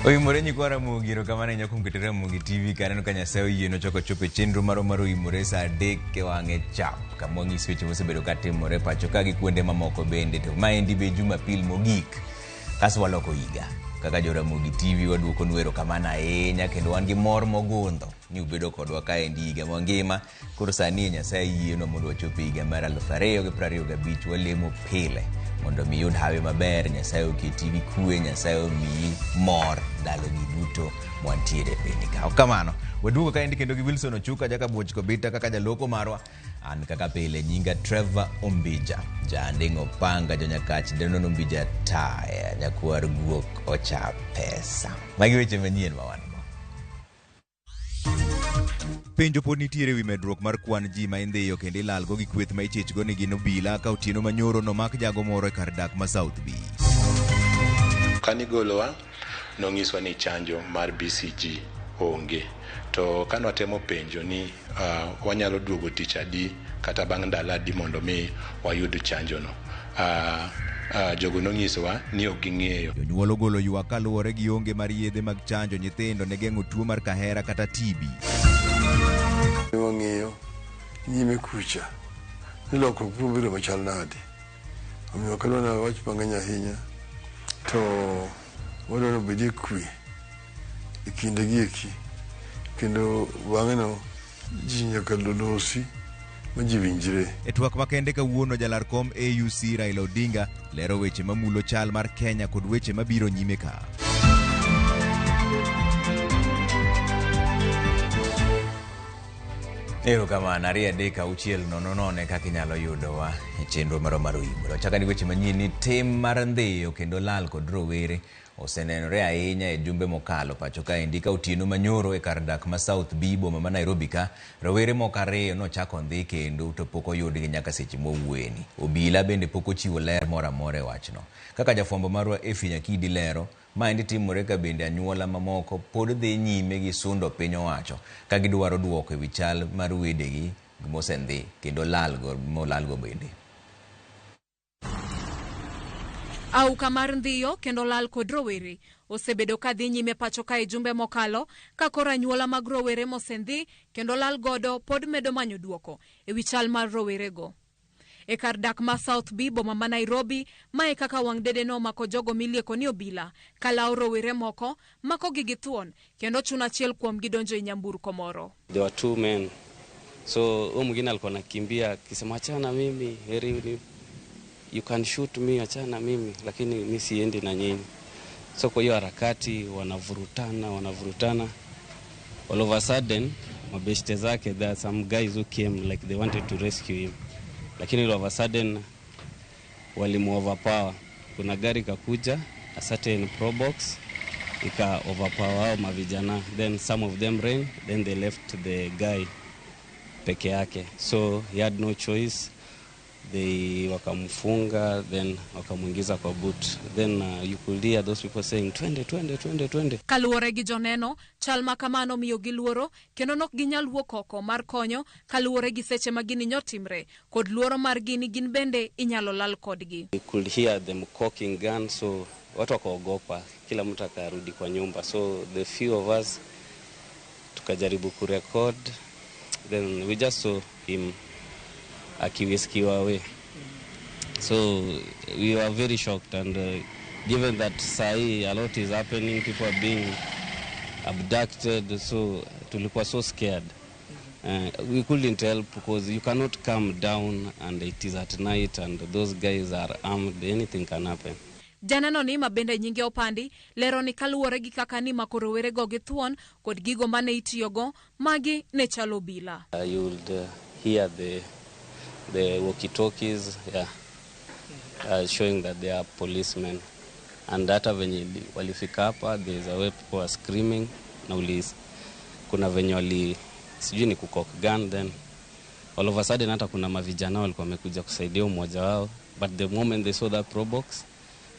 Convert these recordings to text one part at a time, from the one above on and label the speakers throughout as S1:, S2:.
S1: Oimore nyikwa Ramogi, erokamano ahinya kuom keto Ramogi TV kaneno ka Nyasaye oyie nochako chopo e chenro marwa mar oimore sa 3 e wang'e chap kama wang'isi weche mosebedo katimore pacho ka gi kuonde mamoko bende. To maendi be Jumapil mogik kaso waloko higa kaka jo Ramogi TV waduokonu erokamano ahinya kendo wan gi mor mogundho ni ubedo kodwa kaendi higa mangima. Koro sani e Nyasaye yienwa mondo wachop e higa mar 2025 walemo pile mondo mi iyud hawi maber, Nyasaye oketi gi kwe, Nyasaye omiyi mor ndalogi duto mwantiere e piny ka. Ok kamano, waduogo kaendi kendo gi Wilson Ochuka jaka Buoch Kobita kaka jaloko marwa. An kaka pile nyinga Trevor Ombija, jaanding' opanga jonyakach Denon Ombija taya, nyakwar guok ocha pesa. Magi weche manyien ma wan go. Penjo pod nitiere ewi medruok mar kwan ji ma indhiyo kendo ilalgo gi kweth ma ichechgo ni gin obila ka otieno manyoro nomak jago moro e kar dak ma South B.
S2: Kane igolowa, nonyiswa ni chanjo mar BCG onge. To kane watemo penjo ni wanyalo duogo tich adi kata bang' ndalo adi mondo mi wayud chanjono, jogo nonyisowa ni ok ging'eyo.
S1: Jonyuol ogolo ywak kaluwore gi onge mar yedhe mag chanjo nyithindo ne geng'o tuo mar kahera kata TB.
S3: Wang'iyo nyime kucha ni lokruok biro bedo machal nade. Omiyo ok adwa ni awach mang'eny ahinya to wadwa ni obedie kwe e kindegi eki kendo bang'eno ji nyaka losi ma ji winjre.
S1: E twak makende kawuono jalar kom AUC Raila Odinga lero weche mamulo chal mar Kenya kod weche mabiro nyime ka. Erokamano, 2 3 6 0 0 kaka inyalo yudowa e chenro marwa mar Oimore. Wachako ni weche manyien ni tim mar ndhiyo kendo lal kod rowere osenenore ahinya e jumbe mokalo pacho kaendi ka otieno manyoro e kar dak ma South B boma ma Nairobi ka rowere moko ariyo nochako ndhi kendo to pok oyudgi nyaka seche mwawuoyeni. Obila bende pok ochiwo ler moro amora e wachno. Kaka jafwambo marwa Effie Nyakidi lero, maendi timore ka bende anyuola mamoko pod dhi nyime gi sundo piny owacho ka gidwaro duoko ewi chal mar wedegi mosendhi kendo molalgo bende.
S4: Auka mar ndhiyo kendo lal kod rowere osebedo ka dhi nyime pacho ka e jumbe mokalo ka koro anyuola mag rowere mosendhi kendo lal godo pod medo manyo duoko ewi chal mar rowerego. E kar dak ma South B boma ma Nairobi, mae kaka wang' dede nomako jogo milieko ni obila kalawo rowere moko makogi gi thuon kendo chuno achiel kuomgi donjo e nyamburko moro.
S5: There were two men. So huyo mwingine alikuwa anakimbia akisema achana mimi, heri ni you can shoot me, achana mimi, lakini mi siendi na nyinyi. So kwa hiyo harakati wanavurutana. All of a sudden mabeshte zake, there are some guys who came like they wanted to rescue him. Lakini all of a sudden walimu overpower. Kuna gari kakuja, a certain Probox ika overpower hao mavijana. Then some of them ran, then they left the guy peke yake. So he had no choice. They wakamfunga, then wakamuingiza kwa boot. Then you could hear those people saying twende, twende, twende, twende.
S4: Kaluwore gi joneno, chal ma kamano miyo gi luoro kendo nok ginyal wuok oko mar konyo kaluwore gi seche ma gini nyotimre kod luoro margi ni gin bende inyalo lal kodgi.
S5: You could hear them cocking guns, so watu wakaogopa, kila mtu akarudi kwa nyumba. So the few of us tukajaribu kurecord, then we just saw him Akiwhiskiwa away. So we were very shocked and given that sahi a lot is happening, people are being abducted, so tulikuwa so scared. We couldn't help because you cannot come down and it is at night and those guys are armed, anything can happen.
S4: Janeno ni mabende nyinge opandi lero ni kaluwore gi kaka ni mako rowerego gi thuon kod gigo mane itiyogo magi ne chalo bila.
S5: You would hear the walkie-talkies, yeah, showing that they are policemen. And hata venye walifika hapa, there is a way people were screaming na ulis, kuna venye wali sijui ni kucock gun, then all of a sudden hata kuna mavijana walikuwa wamekuja kusaidia mmoja wao, but the moment they saw that Probox,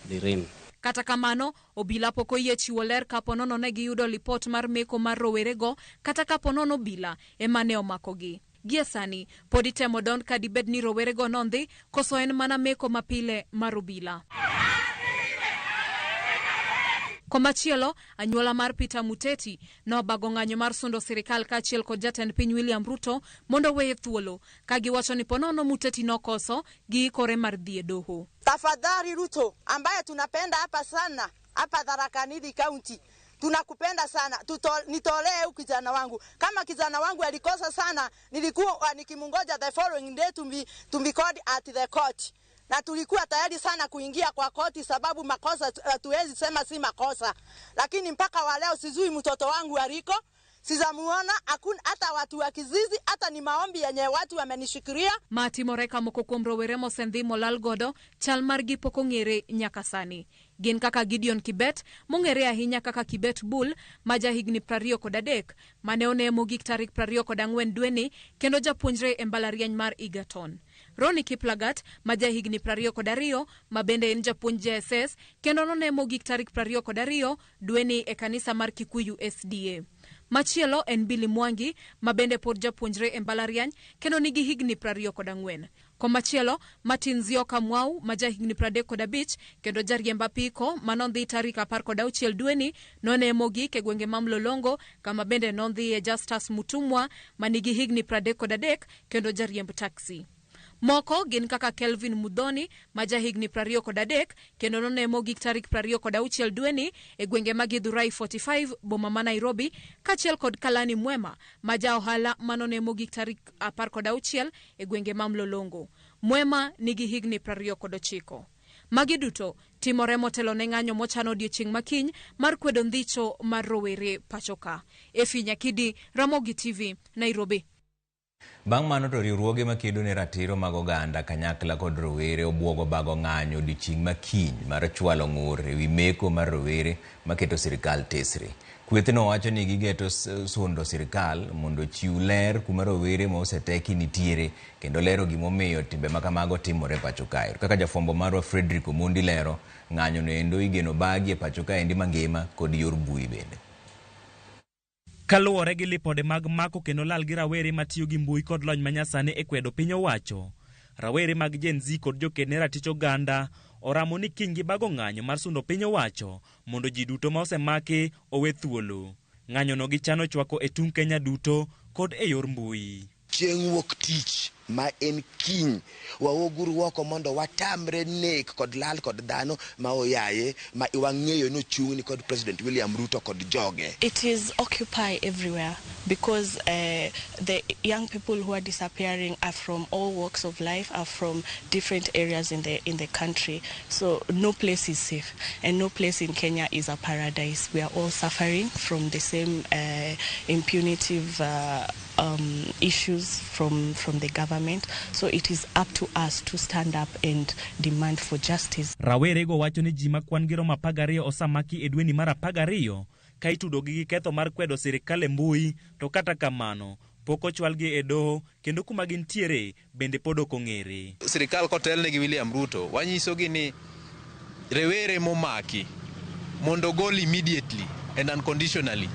S5: they ran.
S4: Kata kamano, obila pok oyie chiwo ler kapo nono ne giyudo lipot mar meko mar rowerego kata kapo nono obila ema ne omakogi. Gie sani, pod itemo don ka dibed ni rowerego nondhi koso en mana meko mapile mar obila. Komachielo, anyuola mar Peter Muteti nobago ng'anyo mar sundo sirikal kaachiel kod jatend piny William Ruto mondo weye thuolo, ka giwacho ni ponono Muteti nokoso, giikore mar dhi e doho.
S6: Tafadhali Ruto, ambaye tunapenda hapa sana, hapa Tharaka Nithi County, tunakupenda sana. Nitolee huyu kijana wangu. Kama kijana wangu alikosa sana, nilikuwa nikimungoja the following day to be called at the court. Na tulikuwa tayari sana kuingia kwa koti sababu makosa hatuwezi sema si makosa. Lakini mpaka wa leo sijui mtoto wangu aliko. Sijamuona, hakuna hata watu wa kizizi, hata ni maombi yenye watu wamenishikilia.
S4: Matimore ka moko kuom rowere mosendhi molal godo chal margi pok ong'ere nyaka sani. Gin kaka Gideon Kibet, mong'ere ahinya kaka Kibet Bull, ma jahigni 23, mane one mogik tarik 24 dweni kendo japuonjre e mbalariany mar Egerton. Ronnie Kiplagat, ma jahigni 22, ma bende en japuonj JSS, kendo none mogik tarik 22 dweni e kanisa mar Kikuyu SDA. Machielo en Billy Mwangi, ma bende pod japuonjre e mbalariany kendo nigi higni 24. Komachielo, Martin Nzioka Mwau, ma jahigni 35 kendo jariemb apiko manondhi tarik 16 dweni none mogik e gwenge ma Mlolongo kama bende nondhiye Justus Mutumwa manigi higni 33 kendo jariemb taxi. Moko gin kaka Kelvin Mudhoni ma jahigni 23 kendo none mogik tarik 26 dweni e gwenge ma Githurai 45 boma ma Nairobi, kaachiel kod Kalani Mwema ma ja ohala manone mogik tarik 16 e gwenge ma Mlolongo. Mwema nigi higni 29. Magi duto timore motelo ne ng'anyo mochano odiechieng' makiny mar kwedo ndhicho mar rowere pachoka. Efi Nyakidi, Ramogi TV, Nairobi.
S1: Bang' mano to riwruoge makedo ne ratiro mag oganda kanyakla kod rowere obwogo bago ng'anyo odiechieng' makiny mar chwalo ng'ur ewi meko mar rowere maketo sirikal tesre. Kwethno wacho ni gigeto sundo sirikal mondo ochiw ler kuma rowere ma oseteki nitiere kendo lero gimomiyo timbe ma kamago timore pacho kae. Kaka jafwambo marwa Fredrick Omondi lero, ng'anyo no endo igeno bagi e pacho kaendi mangima kod yor mbui bende.
S7: Kaluwore gi lipode mag mako kendo lal gi rawere matiyo gi mbui kod lony manyasani e kwedo piny owacho, rawere mag Gen Z kod joked ne ratich oganda oramo ni kiny gibago ng'anyo mar sundo piny owacho mondo ji duto ma osemaki owe thuolo. Ng'anyono gichano chwako e tung Kenya duto kod e yor mbui.
S8: Chieng' wuok tich ma en kiny, wawuoguru oko mondo watamre nek kod lal kod dhano ma oyaye ma wang'eyo ni ochung' ni kod President William Ruto kod joge.
S9: It is occupy everywhere because the young people who are disappearing are from all walks of life, are from different areas in the country. So no place is safe, and no place in Kenya is a paradise. We are all suffering from the same impunitive issues from the government. So it is up to us to stand up and demand for justice.
S7: Rawere go wacho ni ji ma kwan gi romo 12 osemaki e dweni mar 12 ka itudogi gi ketho mar kwedo sirikal e mbui, to kata kamano pok ochwalgi e doho kendo kuma gintiere bende pod ok ong'ere.
S10: Sirikal kotelne gi William Ruto, wanyisogi ni rowere momaki mondo gol immediately and unconditionally,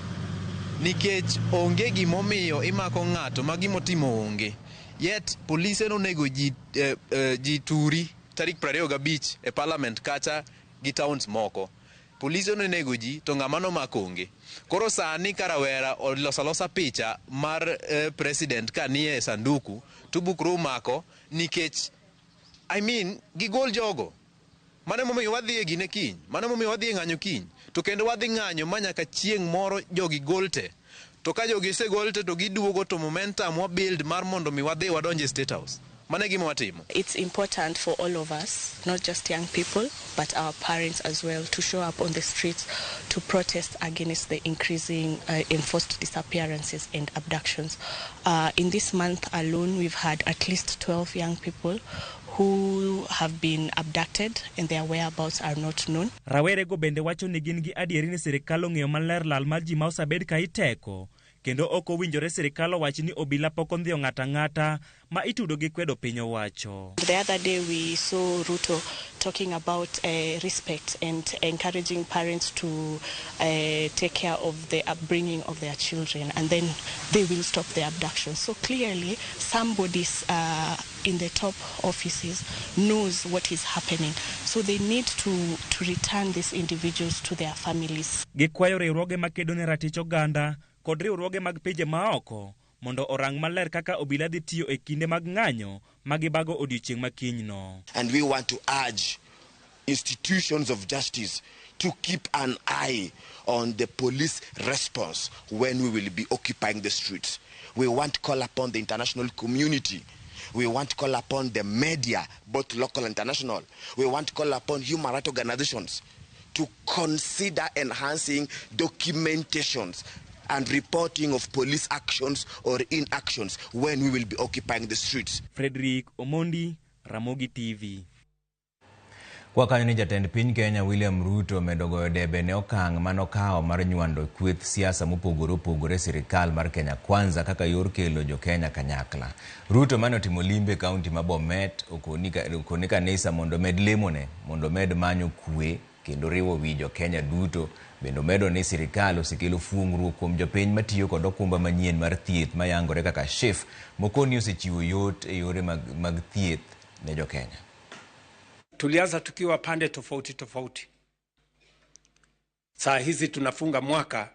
S10: nikech onge gimomiyo imako ng'ato ma gimotimo onge. Yet polise nonego ji, ji turi tarik 25 e parliament kacha gi towns moko. Polise nonego ji to ng'ama nomako onge. Koro sani ka rawera oloso alosa picha mar president ka nie sanduku to bukru mako nikech I mean gigol jogo. Mano emomiyo wadhi e gine kiny, mano emomiyo wadhi e ng'anyo kiny, to kendo wadhi ng'anyo ma nyaka chieng' moro jogi gol te. To ka jogi osegol te to giduogo to momentum wa build mar mondo mi wadhi wadonj e State House. Mano e gima watimo.
S9: It's important for all of us, not just young people, but our parents as well, to show up on the streets to protest against the increasing enforced disappearances and abductions. In this month alone, we've had at least 12 young people who have been abducted and their whereabouts are not known.
S7: Rawerego bende wacho ni gin gi adieri ni sirikal ong'eyo maler lal mar ji ma osebed ka iteko kendo ok owinjore sirikal owach ni obila pok ondhiyo ng'ato ang'ata ma itudo gi kwedo piny owacho.
S9: The other day we saw Ruto talking about respect and encouraging parents to take care of the upbringing of their children, and then they will stop the abduction. So clearly somebody's in the top offices knows what is happening. So they need to return these individuals to their families.
S7: Gikwayo riwruoge makedo ne ratich oganda kod riwruoge mag pinje maoko mondo orang maler kaka obila dhi tiyo e kinde mag ng'anyo ma gibago odiochieng' ma kinyno.
S8: And we want to urge institutions of justice to keep an eye on the police response when we will be occupying the streets. We want to call upon the international community. We want to call upon the media, both local and international. We want to call upon human rights organizations to consider enhancing documentations and reporting of police actions or inactions when we will be occupying the streets.
S7: Frederick Omondi, Ramogi TV.
S1: Kwa kanyo ni jatend piny Kenya William Ruto omedo goyo debe ne okang' manokawo mar nywando kweth siasa mopogore opogore sirikal mar Kenya Kwanza kaka yor kelo jo Kenya kanyakla. Ruto mane otimo limbe e kaunti ma Bomet okone kanisa mondo omed lemone mondo omed manyo kwe kendo riwo wi jo Kenya duto. Bende omedo ni sirikal osekelo fuong'ruok kuom jopiny matiyo kod okumba manyien mar thieth mayangore kaka SHIF mokoni osechiwo yot e yore mag thieth ne jo Kenya.
S11: Tulianza tukiwa pande tofauti tofauti. Saa hizi tunafunga mwaka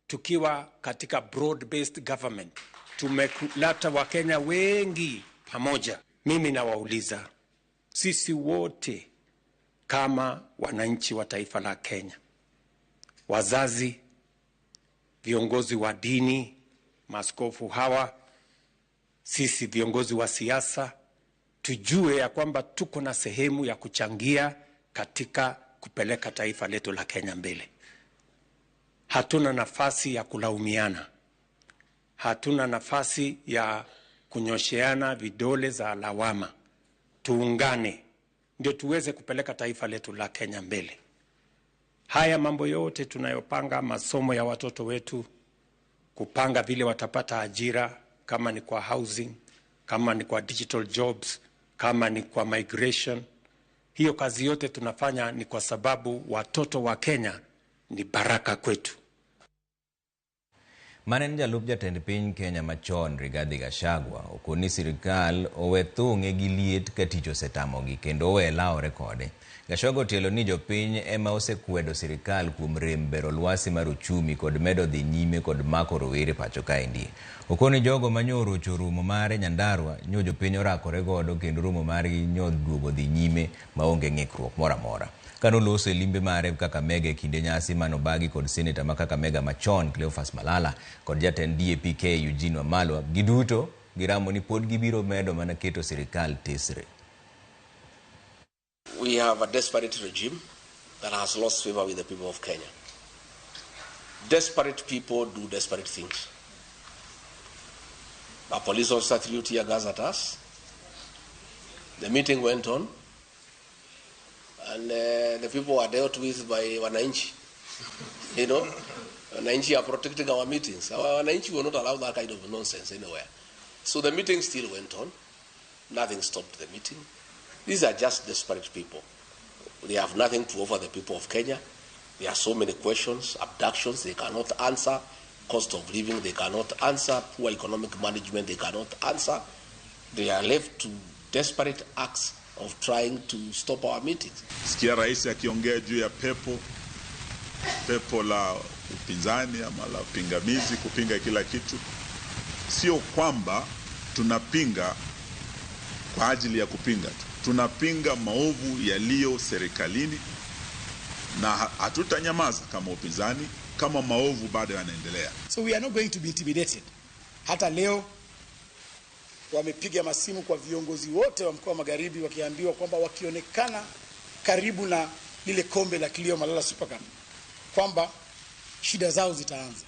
S11: tukiwa katika broad-based government. Tumeleta Wakenya wengi pamoja. Mimi nawauliza sisi wote kama wananchi wa taifa la Kenya, wazazi, viongozi wa dini, maaskofu hawa, sisi viongozi wa siasa, tujue ya kwamba tuko na sehemu ya kuchangia katika kupeleka taifa letu la Kenya mbele. Hatuna nafasi ya kulaumiana. Hatuna nafasi ya kunyosheana vidole za lawama. Tuungane ndio tuweze kupeleka taifa letu la Kenya mbele. Haya mambo yote tunayopanga, masomo ya watoto wetu, kupanga vile watapata ajira, kama ni kwa housing, kama ni kwa digital jobs, kama ni kwa migration, hiyo kazi yote tunafanya ni kwa sababu watoto wa Kenya ni baraka kwetu.
S1: Mane en jalup jatend piny Kenya machon Rigathi Gachagua okoni sirikal owe thung'e gi liet ka tich osetamogi kendo owe lawore kode. Gachagua otielo ni jopiny ema osekwedo sirikal kuom rem bero lwasi mar uchumi kod medo dhi nyime kod mako rowere pacho kaendi. Okoni jogo manyo orocho romo mare Nyandarua nyo jopiny orakore godo kendo romo margi nyo duogo dhi nyime maonge ng'ikruok moro amora. Kanoloso e limbe mare Kakamega e kinde nyasi manobagi kod seneta ma Kakamega machon Cleophas Malala kod jatend DAP-K Eugene Wamalwa, giduto giramo ni pod gibiro medo mana keto sirikal tesre.
S12: We have a desperate regime that has lost favor with the people of Kenya. Desperate people do desperate things. A police officer threw tear gas at us. The meeting went on, and the people were dealt with by wananchi. You know, wananchi are protecting our meetings. Our wananchi will not allow that kind of nonsense anywhere. So the meeting still went on. Nothing stopped the meeting. These are just desperate people. They have nothing to offer the people of Kenya. There are so many questions, abductions they cannot answer, cost of living they cannot answer, poor economic management they cannot answer. They are left to desperate acts of trying to stop our meetings.
S13: Sikia rais akiongea juu ya pepo, pepo la upinzani ama la pingamizi kupinga kila kitu. Sio kwamba tunapinga kwa ajili ya kupinga tu, tunapinga maovu yaliyo serikalini na hatutanyamaza kama upinzani kama maovu bado yanaendelea.
S14: So we are not going to be intimidated. Hata leo wamepiga masimu kwa viongozi wote wa mkoa wa Magharibi wakiambiwa kwamba wakionekana karibu na lile kombe la Kilio Malala Super Cup kwamba shida zao zitaanza.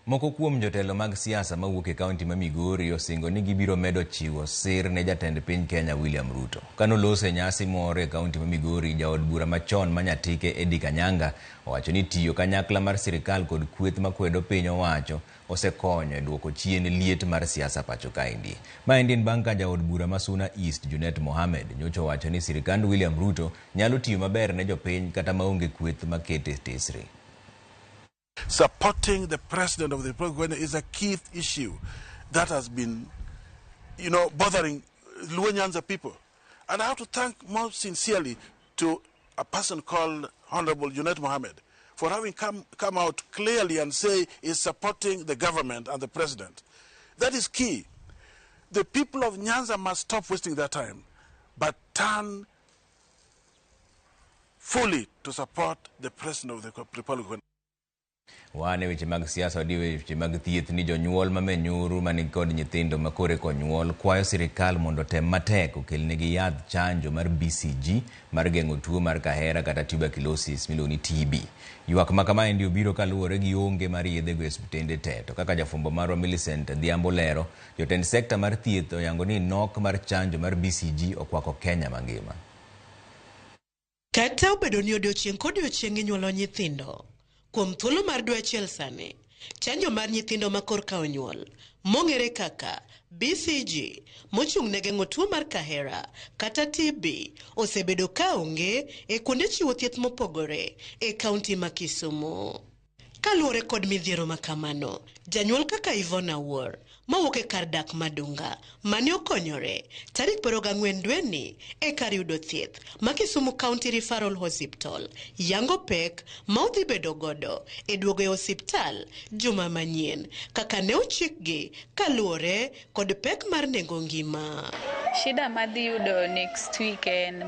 S1: Moko kuom jotelo mag siasa mawuok e kaunti ma Migori osingo ni gibiro medo chiwo sir ne jatend piny Kenya William Ruto. Kanoloso e nyasi moro e kaunti ma Migori, jaod bura machon ma Nyatike Eddie Kanyanga owacho ni tiyo kanyakla mar sirikal kod kweth makwedo piny owacho osekonyo e duoko chien liet mar siasa pacho kaendi. Maendi en bang' ka jaod bura ma Suna East Junet Mohamed nyocha owacho ni sirikand William Ruto nyalo tiyo maber ne jopiny kata maonge kweth makete tesre.
S15: Supporting the president of the Republic is a key issue that has been, bothering Luo Nyanza people. And I have to thank most sincerely to a person called Honorable Junet Mohammed for having come out clearly and say is supporting the government and the president. That is key. The people of Nyanza must stop wasting their time, but turn fully to support the president of the Republic.
S1: Wan e weche mag siasa wadi weche mag thieth ni jonyuol ma Menyuru mani kod nyithindo ma kore konyuol kwayo sirikal mondo otem matek okelnegi yadh chanjo mar BCG mar geng'o tuo mar kahera kata tuberculosis miluongo ni TB. Ywak ma kamaendi obiro kaluwore gi onge mar yedhego e osiptende te. To kaka jafwambo marwa Millicent Adhiambo lero, jotend sekta mar thieth oyango ni nok mar chanjo mar BCG okwako Kenya mangima.
S16: Kata obedo ni odiochieng' kodiochieng' inyuolo nyithindo, kuom thuolo mar dwe achiel sani, chanjo mar nyithindo ma korka onyuol, mong'ere kaka BCG, mochung' ne geng'o tuo mar kahera kata TB, osebedo ka onge e kuonde chiwo thieth mopogore e kaunti ma Kisumu. Kaluwore kod midhiero ma kamano, janyuol kaka Yvonne Awuor, mawuok e kar dak Madunga, mane okonyore tarik 24 dweni e kar yudo thieth ma Kisumu County Referral Hospital, yango pek ma odhi bedo godo e duogo e osiptal juma manyien kaka ne ochikgi kaluwore kod pek mar nengo ngima.
S17: Shida madhi yudo next week en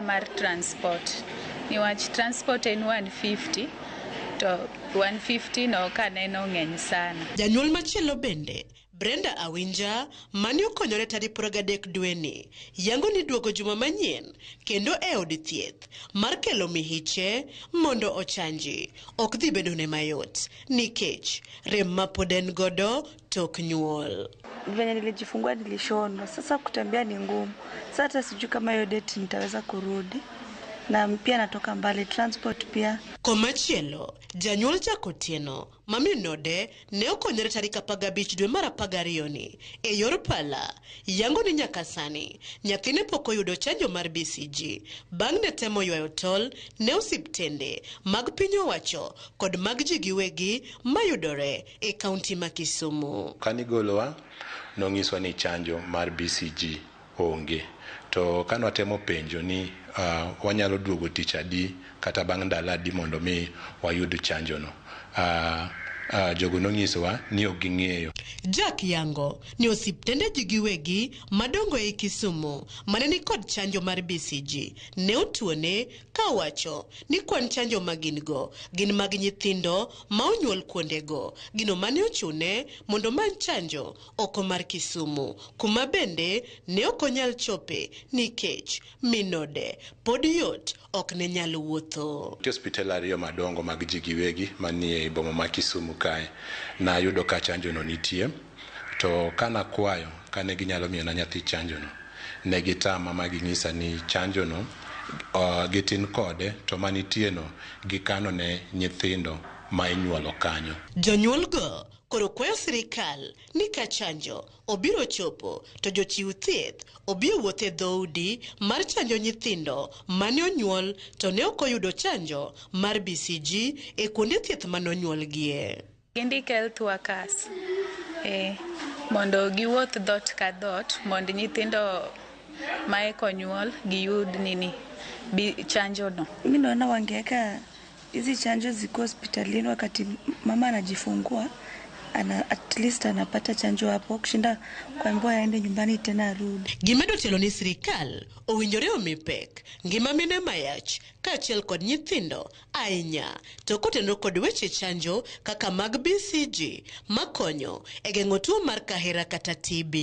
S17: mar transport. Niwach transport en 150 to 150 no kaneno ng'eny sana.
S16: Janyuol machielo bende, Brenda Awinja, mane okonyore tarik 23 dweni, yango ni duogo juma manyien kendo e od thieth mar kelo mihiche mondo ochanji ok dhi bedone mayot nikech rem ma pod en godo tok nyuol.
S18: Venye nilijifungua nilishonwa, sasa kutembea ni ngumu. Sasa hata sijui kama hiyo date nitaweza kurudi. Na pia natoka mbali, transport pia.
S16: Komachielo, janyuol Jack Otieno maminode ne okonyore tarik 15 dwe mar 12 ni e yor pala, yango ni nyaka sani nyathine pok oyudo chanjo mar BCG bang' ne temo ywayo tol ne osiptende mag piny owacho kod mag ji giwegi mayudore e kaunti ma Kisumu.
S2: Kanigolowa nong'iswa ni chanjo mar BCG onge. To kanwatemo penjo ni wanyalo duogo tich adi kata bang' ndalo adi mondo mi wayud chanjo no. Jogo nonyisowa ni ok ging'eyo.
S16: Jack yango ni osiptende ji giwegi madongo ei Kisumu mane ni kod chanjo mar BCG ne otuone ka owacho ni kwan chanjo ma gin go gin mag nyithindo ma onyuol kuondego, gino mane ochune mondo omany chanjo oko mar Kisumu kuma bende ne ok onyal chope nikech minode pod yot ok ne nyal wuotho.
S2: Nitie osiptal ariyo madongo mag ji giwegi manie boma ma Kisumu kae nayudo ka chanjo no nitie, to kanakwayo kane ginyalo miyo na nyathi chanjo no, ne gitama ma ging'isa ni chanjo no gitin kode to manitie no gikano ne nyithindo ma inyuolo kanyo.
S16: Jonyuol go koro kwayo sirikal ni ka chanjo obiro chopo to jochiw thieth obi owuoth e dhoudi mar chanjo nyithindo mane onyuol to ne ok oyudo chanjo mar BCG e kuonde thieth mane onyuolgie.
S17: Gindik health workers mondo giwuoth dhoot ka dhoot mondo nyithindo ma eka onyuol giyud nini chanjo no.
S18: Mimi naona wangeweka Hizi chanjo ziko hospitalini wakati mama anajifungua, at least anapata chanjo hapo kushinda kuambiwa aende nyumbani tena arudi.
S16: Gimedo tielo ni sirikal owinjore omi pek ngima mine mayach kaachiel kod nyithindo ahinya to kotenore kod weche chanjo kaka mag BCG makonyo e geng'o tuo mar kahera kata TB.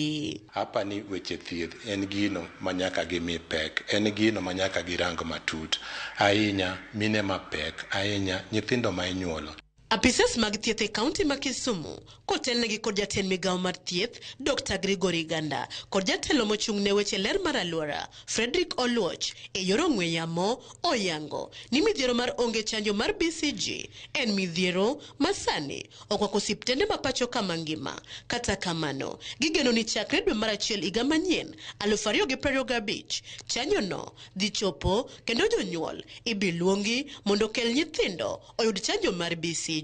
S2: Hapa ni weche thieth en gino manyaka gimi pek, en gino manyaka girang matut ahinya mine mapek, ahinya nyithindo ma inyuolo.
S16: Apisas mag thieth e kaunti ma Kisumu kotelnegi kod jatend migawo mar thieth Dr. Gregory Ganda kod jatelo mochung' ne weche ler mar alwora Frederick Oluoch e yor ong'we yamo oyango ni midhiero mar onge chanjo mar BCG en midhiero ma sani okwako osiptende ma pacho kama ngima. Kata kamano, gigeno ni chakre dwe mar achiel higa manyien 2025 chanjo no dhi chopo kendo jonyuol ibi luongi mondo okel nyithindo oyud chanjo mar BCG.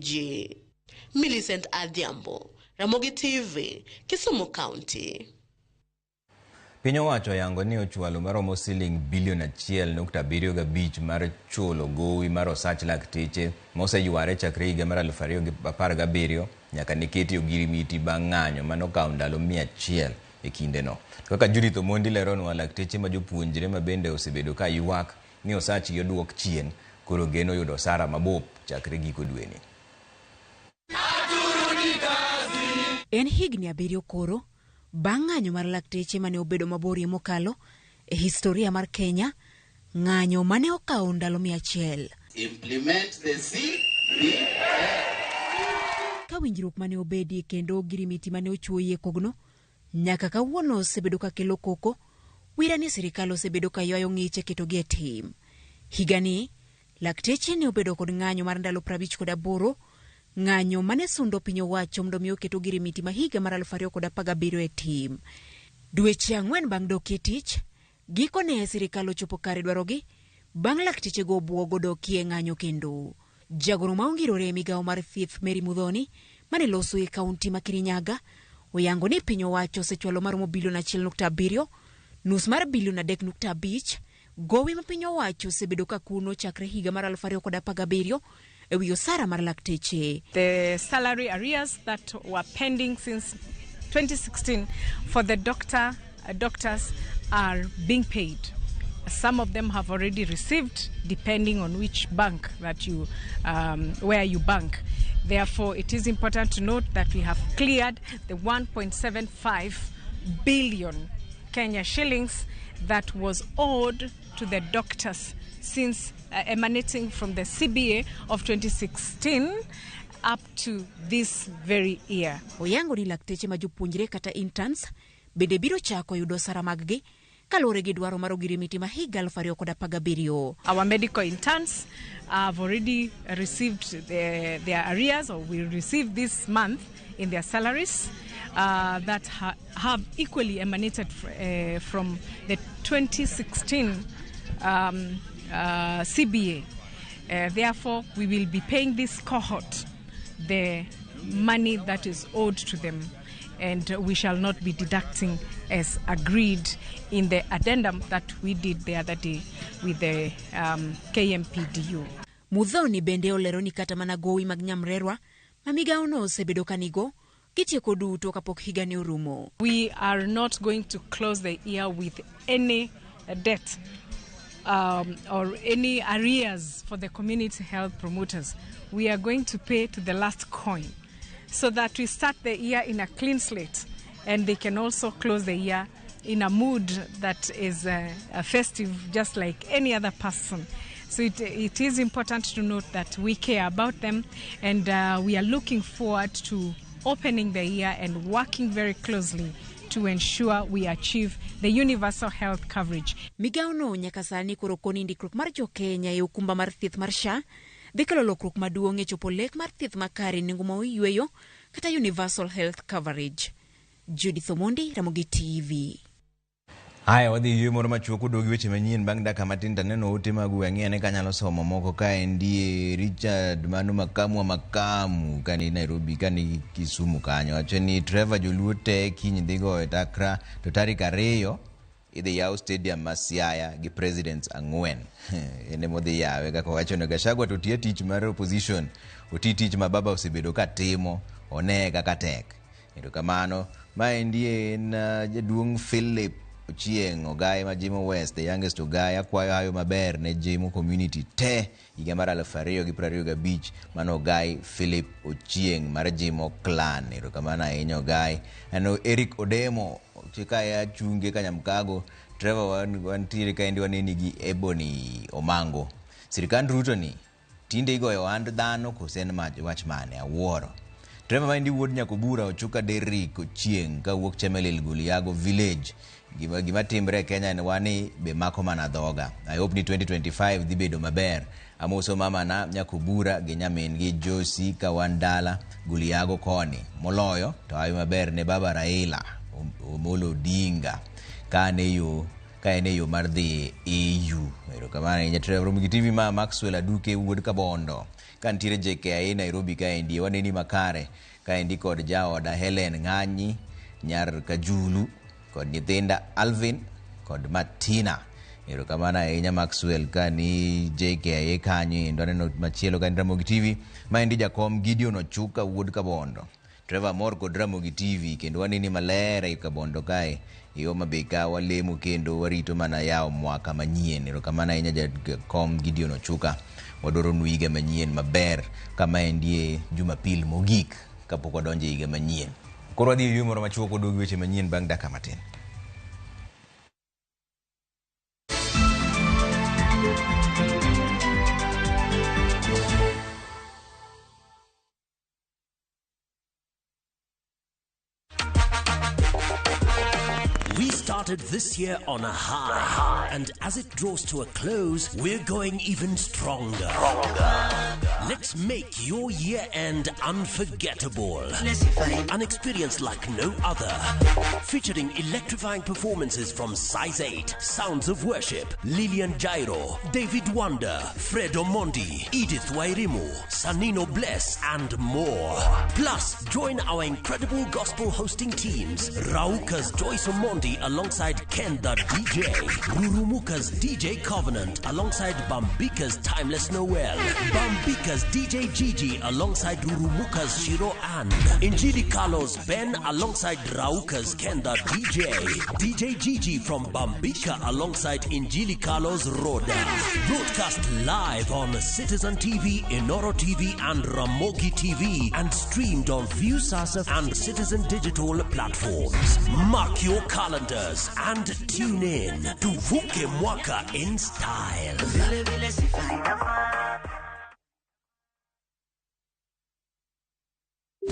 S16: Millicent Adhiambo, Ramogi TV, Kisumu County.
S1: Piny owacho oyango ni ochwalo maromo siling bilion 1.75 mar chulo gowi mar osach lakteche moseyware chakre higa mar 2017 nyaka ne keti ogirimiti bang' ng'anyo manokawo ndalo 100 e kindeno. Kaka Judith Omondi leronwa, lakteche ma jopuonjre ma bende osebedo ka ywak ni osachgi oduok chien koro geno yudo osara mabup chakre giko dweni.
S4: En higni 7 koro bang' ng'anyo mar lakteche mane obedo maborie mokalo e historia mar Kenya, ng'anyo mane okawo ndalo 100.
S19: Implement the CBA.
S4: Ka winjruok mane obedie kendo ogirimiti mane ochuoyie kogno nyaka kawuono osebedo ka kelo koko, wira ni sirikal osebedo ka ywayo ng'iche ketogi e tim. Higani, lakteche ne obedo kod ng'anyo mar ndalo 58, ng'anyo mane sundo piny owacho mondo mi oket ogirimiti ma higa mar 2017 e tim. Dweche 4 bang' dok e tich, gikone sirikal ochopo kare dwarogi bang' laktechego obuogo dokie ng'anyo kendo. Jagoro ma ongirore e migawo mar thieth Mary Muthoni mane loso e kaunti ma Kirinyaga oyango ni piny owacho osechwalo maromo bilion 1.7, nus mar bilion 3.5 gowi ma piny owacho osebedo ka kuno chakre higa mar 2017 e wi osara mar lakteche.
S20: The salary arrears that were pending since 2016 for the doctors are being paid. Some of them have already received, depending on which bank that you, where you bank. Therefore, it is important to note that we have cleared the 1.75 billion Kenya shillings that was owed to the doctors since emanating from the CBA of 2016 up to this very year.
S4: Oyango ni lakteche ma jopuonjre kata interns bende biro chako yudo osara maggi kaluwore gi dwaro mar ogirimiti ma higa 2017.
S20: Our medical interns have already received their arrears, or will receive this month in their salaries that have equally emanated from the 2016 CBA. Therefore, we will be paying this cohort the money that is owed to them, and we shall not be deducting as agreed in the addendum that we did the other day with the KMPDU.
S4: Muthoni bende olero ni kata mana gowi mag nyamrerwa ma migawono osebedo ka nigo gitieko duto kapok higani orumo.
S20: We are not going to close the year with any debt or any arrears for the community health promoters. We are going to pay to the last coin so that we start the year in a clean slate, and they can also close the year in a mood that is festive, just like any other person. So it is important to note that we care about them, and we are looking forward to opening the year and working very closely to ensure we achieve the universal health coverage.
S4: Migawono nyaka sani koro koni ndikruok mar jo-Kenya e okumba mar thieth mar SHA dhi kelo lokruok maduong' e chopo lek mar thieth makare nengo ma oyweyo kata universal health coverage. Judith Omondi, Ramogi TV.
S1: Haya, wadhi yweyo moro machuok oduogi weche manyien bang' dakika matin to aneno ote mag wang'i ane kanyalo somo moko kaendi. Richard mano makamu wa makamu kani Nairobi kani Kisumu kanyo wacho ni Trevor joluo te kiny dhi goyo takra to tarik 2 Idhi yaw stadium ma Siaya gi presidents 4. En emodhi yawe kaka owacho ni Gachagua to tiyo tich mar opposition, oti tich ma baba osebedo ka timo, one kaka tek. Erokamano. Maendi en jaduong' Philip Ochieng' Ogai ma Jimo West, the youngest Ogai, akwayo hayo maber ne Jimo community te higa mar 2025. Mano Ogai Philip Ochieng' mar Jimo clan. Erokamano ahinya Ogai. Ano Eric Odemo chikaya chunge Kanyamkago. Trevor wantiere kaendi waneni gi Ebony Omango. Sirikand Ruto ni tinde igoyo ohand dhano kose en wach mane? Awuoro. Trevor maendi wuod Nyakobura Ochuka Derrick Ochieng' kawuok Chemelil Guliago Village. Gima timre e Kenya en wani be mako mana dhoga. I hope ni 2025 dhi bedo maber. Amoso mama na Nyakobura gi nyamin gi Josie ka wan dala Guliago koni. Moloyo to hawi maber ne baba Raila Omolo Odinga ka en e yo mar dhi EU. Erokamano ahinya Trevor. Ramogi TV ma Maxwell Aduke wuod Kabondo. Ka nitiere JKIA Nairobi kaendi waneni makare kaendi kod jaoda Helen Ng'anyi nyar Kajulu kod nyithinda Alvin kod Martina. Erokamano ahinya Maxwell ka ni JKIA kanyo endo. Aneno machielo ka en Ramogi TV maendi jakom Gideon Ochuka wuod Kabondo. Trevor mor kod Ramogi TV kendo waneni maler ei Kabondo kae e Homa Bay ka walemo kendo warito mana yawo mwaka manyien. Erokamano ahinya jakom Gideon Ochuka. Wadwaro nu higa manyien maber kama endie Jumapil mogik kapok wadonjo e higa manyien. Koro wadhi e yweyo moro machuok waduog weche manyien bang' dakika matin.
S21: We started this year on a high, and as it draws to a close, we're going even stronger. Let's make your year end unforgettable. An experience like no other. Featuring electrifying performances from Size 8, Sounds of Worship, Lillian Jairo, David Wonder, Fred Omondi, Edith Wairimu, Sanino Bless, and more. Plus, join our incredible gospel hosting teams, Rauka's Joyce Omondi alongside Ken the DJ, Rurumuka's DJ Covenant alongside Bambika's Timeless Noel, Bambika's DJ Gigi alongside Rurumuka's Shiro and Injili Carlos Ben alongside Rauka's Ken the DJ, DJ Gigi from Bambika alongside Injili Carlos Roda. Broadcast live on Citizen TV, Inoro TV and Ramogi TV and streamed on Viusasa and Citizen Digital platforms. Mark your calendars and tune in to Vuke Mwaka in style.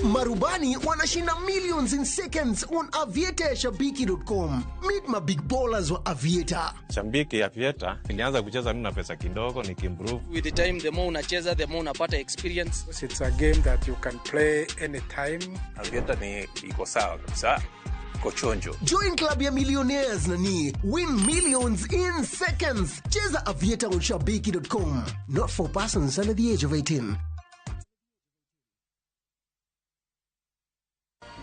S22: Marubani wanashinda millions in seconds on Aviator ya Shabiki.com. Meet my big ballers wa Aviator.
S23: Shabiki Aviator nilianza kucheza mimi na pesa kidogo nikimprove.
S24: With the time, the more unacheza, the more unapata experience.
S25: It's a game that you can play anytime.
S23: Aviator ni iko sawa kabisa. Kochonjo.
S22: Join club ya millionaires nani. Win millions in seconds. Cheza Aviator on Shabiki.com. Not for persons under the age of 18.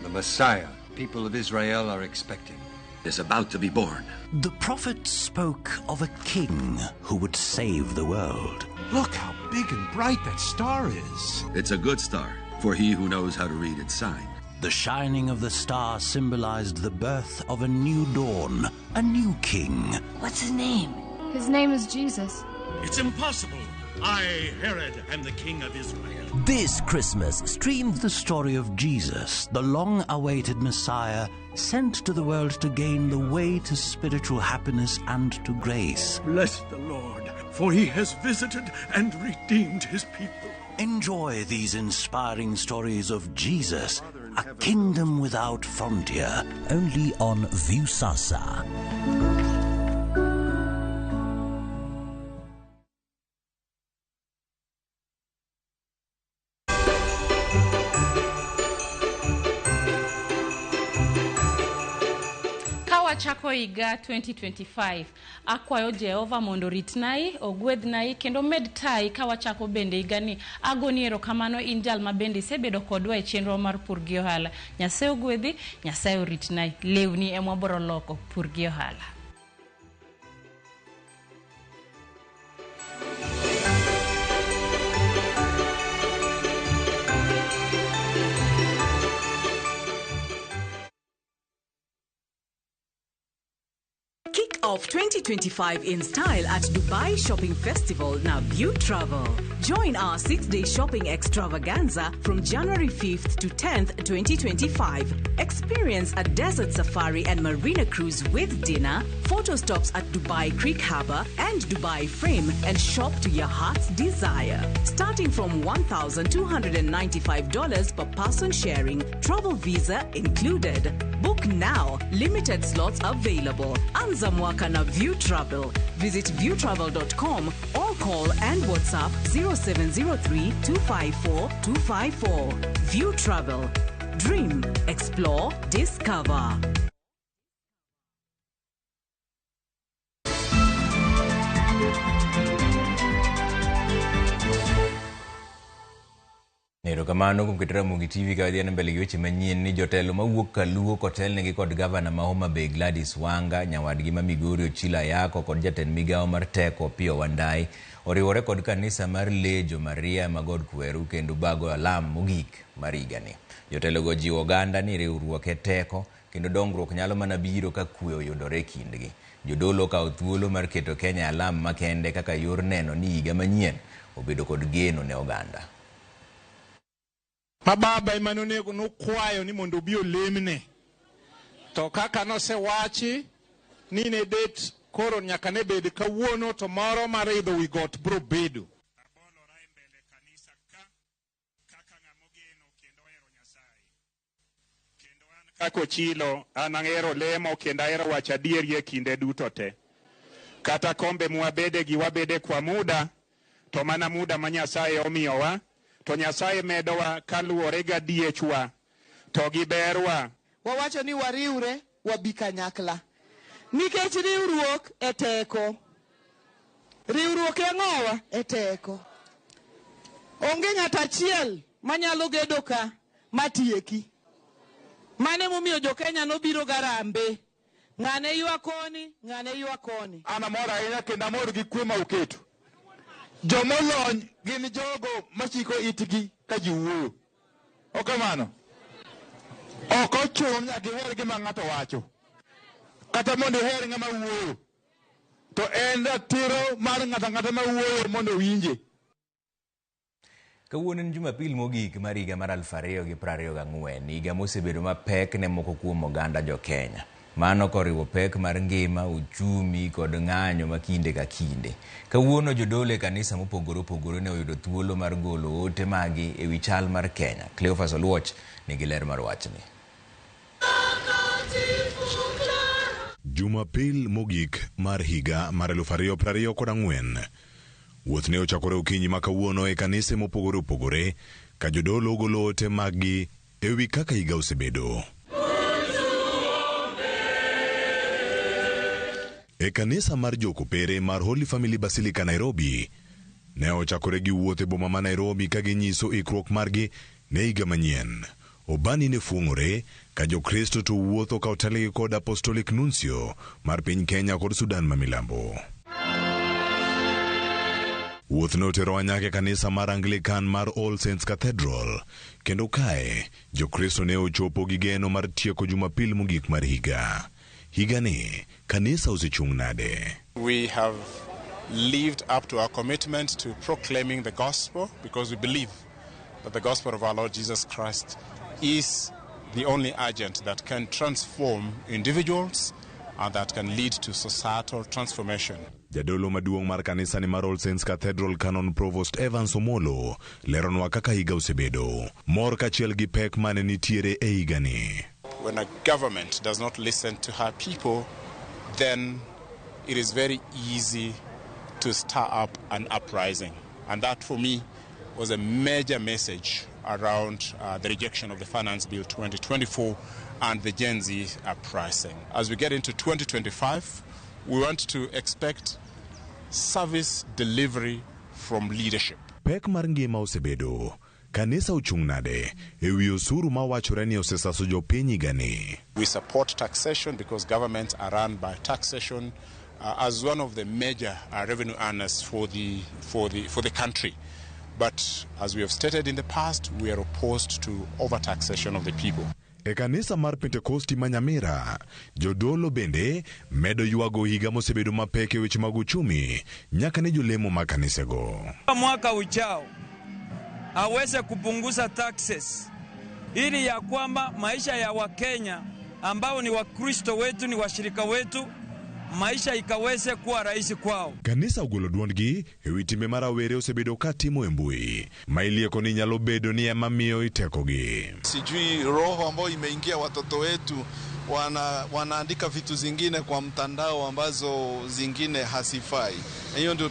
S26: The Messiah people of Israel are expecting is about to be born.
S21: The prophet spoke of a king who would save the world.
S27: Look how big and bright that star is.
S26: It's a good star for he who knows how to read its sign.
S21: The shining of the star symbolized the birth of a new dawn, a new king.
S28: What's his name? His name is Jesus.
S29: It's impossible. I, Herod, am the king of Israel.
S21: This Christmas, stream the story of Jesus, the long-awaited Messiah, sent to the world to gain the way to spiritual happiness and to grace.
S29: Bless the Lord, for he has visited and redeemed his people.
S21: Enjoy these inspiring stories of Jesus, a kingdom without frontier, only on Viusasa.
S30: Wachako higa 2025 akwayo Jehova mondo oritnai, ogwedhnai kendo med tai ka wachako bende higani. Agoni erokamano in jal ma bende isebedo kodwa e chenro mar Pur gi Ohala. Nyasaye ogwedhi, Nyasaye oritnai. Lewni ema wabiro loko Pur gi Ohala.
S3: off 2025 in style at Dubai Shopping Festival na View Travel. Join our 6-day shopping extravaganza from January 5th to 10th, 2025. Experience a desert safari and marina cruise with dinner, photo stops at Dubai Creek Harbour and Dubai Frame, and shop to your heart's desire. Starting from $1,295 per person sharing, travel visa included. Book now. Limited slots available. Anza mwaka na View Travel. Visit viewtravel.com or call and WhatsApp 0703 254 254. View Travel. Dream, explore, discover.
S1: Erokamano kuom keto Ramogi TV ka wadhi mbele gi weche manyien ni jotelo mawuok Kaluo kotelnegi kod gavana ma Homa Bay Gladys Wanga, nyawadgi ma Migori Ochilo Ayako kod jatend migawo mar teko Opiyo Wandayi oriwore kod kanisa mar Lejo Maria ma God Kweru kendo bago alam mogik mar higani. Jotelogo jiwo oganda ni riwruok e teko kendo dongruok nyalo mana biro ka kwe oyudore e kindgi. Jodolo okawo thuolo mar keto Kenya e alam makende kaka yor neno ni higa manyien obedo kod geno ne oganda.
S5: Ma baba ema nonego nokwayo ni mondo obi olemne. To kaka nosewachi ni ne det koro nyaka ne bed kawuono to moro mar idho wi got biro bedo. Kaka Ochilo, an ahero lemo kendo ahero wacho adieri e kinde duto te. Kata kombe mwabede gi wabede kwa muda, to mana muda ma Nyasaye omiyowa, to Nyasaye medowa kaluwore gadiechwa to gi berwa.
S6: Wawacho ni wariwre wabi kanyakla. Nikech riwruok e teko. Riwruok e ang'owa? E teko. Onge ng'at achiel manyalo gedo ka matieki. Mane momiyo jo-Kenya nobiro garambe. Ng'ane ywa koni, ng'ane ywa koni.
S7: An amor ahinya kendo amor gi kwe ma uketo. Jomolony gin jogo machiko itgi ka ji wuoyo. Ok kamano? Ok ochuno ni nyaka iher gima ng'ato wacho. Kata mondo iher ng'ama wuoyo. To en ratiro mar ng'ato ang'ata ma wuoyo mondo owinje.
S1: Kawuono en Jumapil mogik mar higa mar 2024, higa mosebedo mapek ne moko kuom oganda jo-Kenya. Mano koriwo pek mar ngima, uchumi kod ng'anyo ma kinde ka kinde. Kawuono jodolo e kanisa mopogore opogore ne oyudo thuolo mar golo ote magi ewi chal mar Kenya. Cleophas Oluoch nigi ler mar wachni.
S8: Jumapil mogik mar higa mar 2024. Wuoth ne ochakore okinyi ma kawuono e kanise mopogore opogore ka jodolo golo ote maggi ewi kaka higa osebedo. E kanisa mar Jokopere mar Holy Family Basilica Nairobi ne ochakore gi wuoth e boma ma Nairobi ka ginyiso ikruok margi ne higa manyien. Obani ne fuong'ore ka Jokristo to wuotho ka otelgi kod Apostolic Nuncio mar piny Kenya kod Sudan ma Milambo. Wuoth ne oterowa nyaka e kanisa mar Anglican mar All Saints Cathedral kendo kae Jokristo ne ochopo gi geno mar tieko Jumapil mogik mar higa. Higani kanisa osechung' nade?
S2: We have lived up to our commitment to proclaiming the gospel because we believe that the gospel of our Lord Jesus Christ is the only agent that can transform individuals and that can lead to societal transformation.
S8: Jadolo maduong' mar kanisa ni mar All Saints Cathedral Canon Provost Evans Omolo leronwa kaka higa osebedo. Mor kaachiel gi pek mane nitiere e higani.
S2: When a government does not listen to her people, then it is very easy to stir up an uprising. And that, for me, was a major message around the rejection of the Finance Bill 2024 and the Gen Z uprising. As we get into 2025, we want to expect service delivery from leadership.
S8: Pek mar ngima osebedo. Kanisa ochung' nade ewi osuru ma wachore ni osesaso jopiny higani.
S2: We support taxation because governments are run by taxation as one of the major revenue earners for the country. But as we have stated in the past, we are opposed to overtaxation of the people.
S8: E kanisa mar Pentekosti ma Nyamira, jodolo bende medo ywago higa mosebedo mapek e weche mag uchumi nyaka ne jolemo mag kanisego.
S9: Mwaka ujao aweze kupunguza taxes ili ya kwamba maisha ya Wakenya ambao ni Wakristo wetu, ni washirika wetu, maisha ikaweze kuwa rahisi kwao.
S8: Kanisa ogolo duondgi e wi timbe ma rawere osebedo ka timo e mbui ma ilieko ni nyalo bedo ni ema miyo itekogi.
S10: Sijui roho ambayo imeingia watoto wetu wanaandika vitu zingine kwa mtandao ambazo zingine hasifai. Hiyo ndio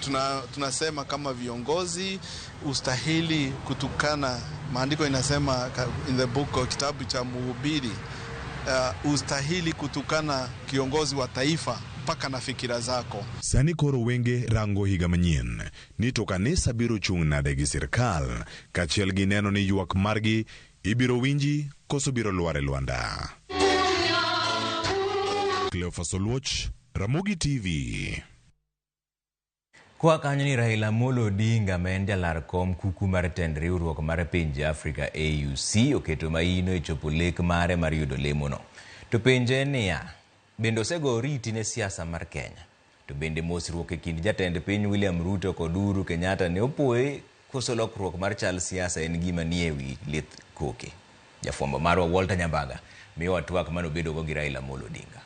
S10: tunasema kama viongozi ustahili kutukana. Maandiko inasema in the book, kitabu cha Mhubiri, ustahili kutukana kiongozi wa taifa mpaka na fikira zako.
S8: Sani koro wenge rango higa manyien ni to kanisa biro chung' nade gi sirkal kaachiel gi neno ni ywak margi ibiro winji koso biro lwar e lwanda. Cleophas Oluoch, Ramogi TV.
S1: Kwa kanyo ni Raila Amolo Odinga ma en jalar kom kuku mar tend riwruok mar pinje Afrika AUC oketo maino e chopo lek mare mar yudo lemono. To penje en niya, bende osego oriti ne siasa mar Kenya? To bende mosruok e kind jatend piny William Ruto kod Uhuru Kenyatta ne opoye koso lokruok mar chal siasa en gima nie wi lith koke? Jafwambo marwa Walter Nyambaga miyowa twak manobedogo gi Raila Amolo Odinga.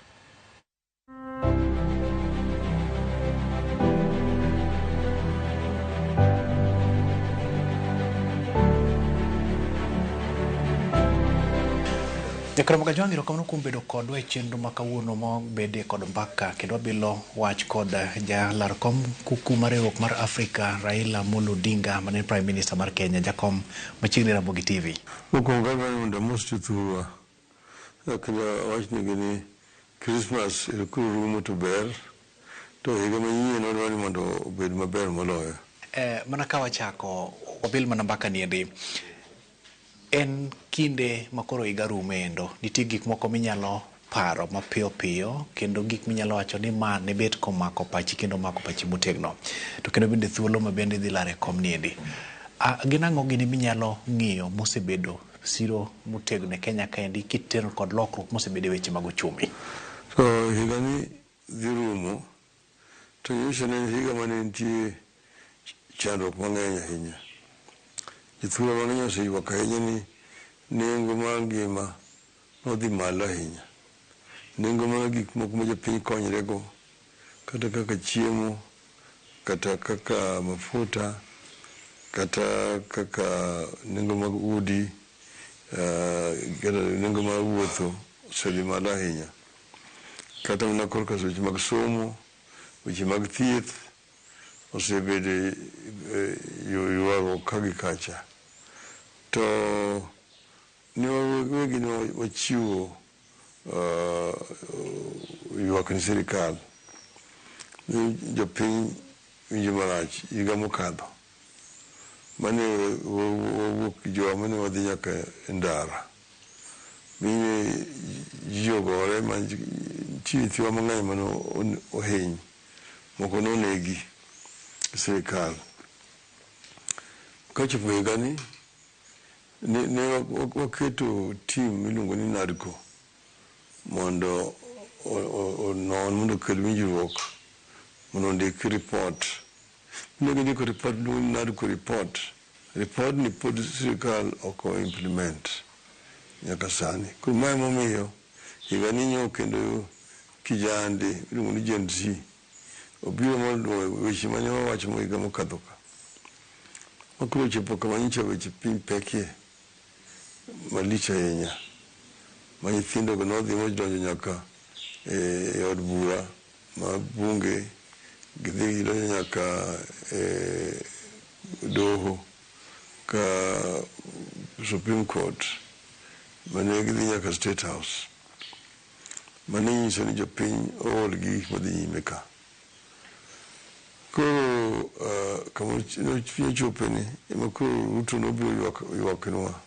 S11: Jakaramoga Jwang' erokamano kuom bedo kodwa e chenro ma kawuono mobede kod mbaka kendo wabilo wach kod jalar kom kuku mar riwruok mar Afrika Raila Amolo Odinga mane en Prime Minister mar Kenya, jakom machiegni Ramogi TV.
S12: Mokwongo adwaro ni mondo amos jothurwa kendo awachnegi ni Christmas ero koro rumo to ber, to higa manyien wadwaro ni mondo obed maber moloyo.
S11: Mana ka wachako wabil mana mbaka niendi, en kinde ma koro higa rumo endo, nitie gik moko minyalo paro mapiyo piyo kendo gik minyalo wacho ni ma ne bet komako pachi kendo mako pachi motegno, to kendo bende thuolo ma bende idhi lare kom niendi. Gin ang'o gini minyalo ng'iyo mosebedo siro motegno e Kenya kaendi kitero kod lokruok mosebedo e weche mag uchumi?
S12: So higani dhi rumo to nyocha ne en higa mane nitie chandruok mang'eny ahinya. Jothurwa mang'eny oseywak ahinya ni nengo mar ngima nodhi malo ahinya. Nengo mar gik moko ma jopiny konyrego, kata kaka chiemo, kata kaka mafuta, kata kaka nengo mag udi, kata nengo mar wuotho osedhi malo ahinya. Kata mana korka weche mag somo, weche mag thieth osebedo ywaruok ka gi kacha. To ne wawegi ne wachiwo ywak ni sirikal ni jopiny winjo marach higa mokadho mane wawuok jowa mane wadhi nyaka e ndara mine ji ogore ma nitie nyithiwa mang'eny mane ohiny, moko nonegi sirikal. Kochopo higani ne waketo team miluongo ni NADCO mondo onon mondo okel winjruok mondo ondik report. Ne gindiko report miluongo ni NADCO report. Report ni pod sirikal ok o implement nyaka sani. Koro mae emomiyo higani nyo kendo kijande miluongo ni Gen Z obiro mondo weche mane wawacho higa mokadho ka. Makoro ochopo kama nyocha weche piny pekie malich ahinya ma nyithindo go nodhi modonjo nyaka e od bura ma bunge, gidhi gidonjo nyaka e doho ka Supreme Court, mane gidhi nyaka State House. Mane nyiso ni jopiny ool gi gik madhi nyime ka. Koro kama piny ochope ni ema koro Ruto nobiro ywaknwa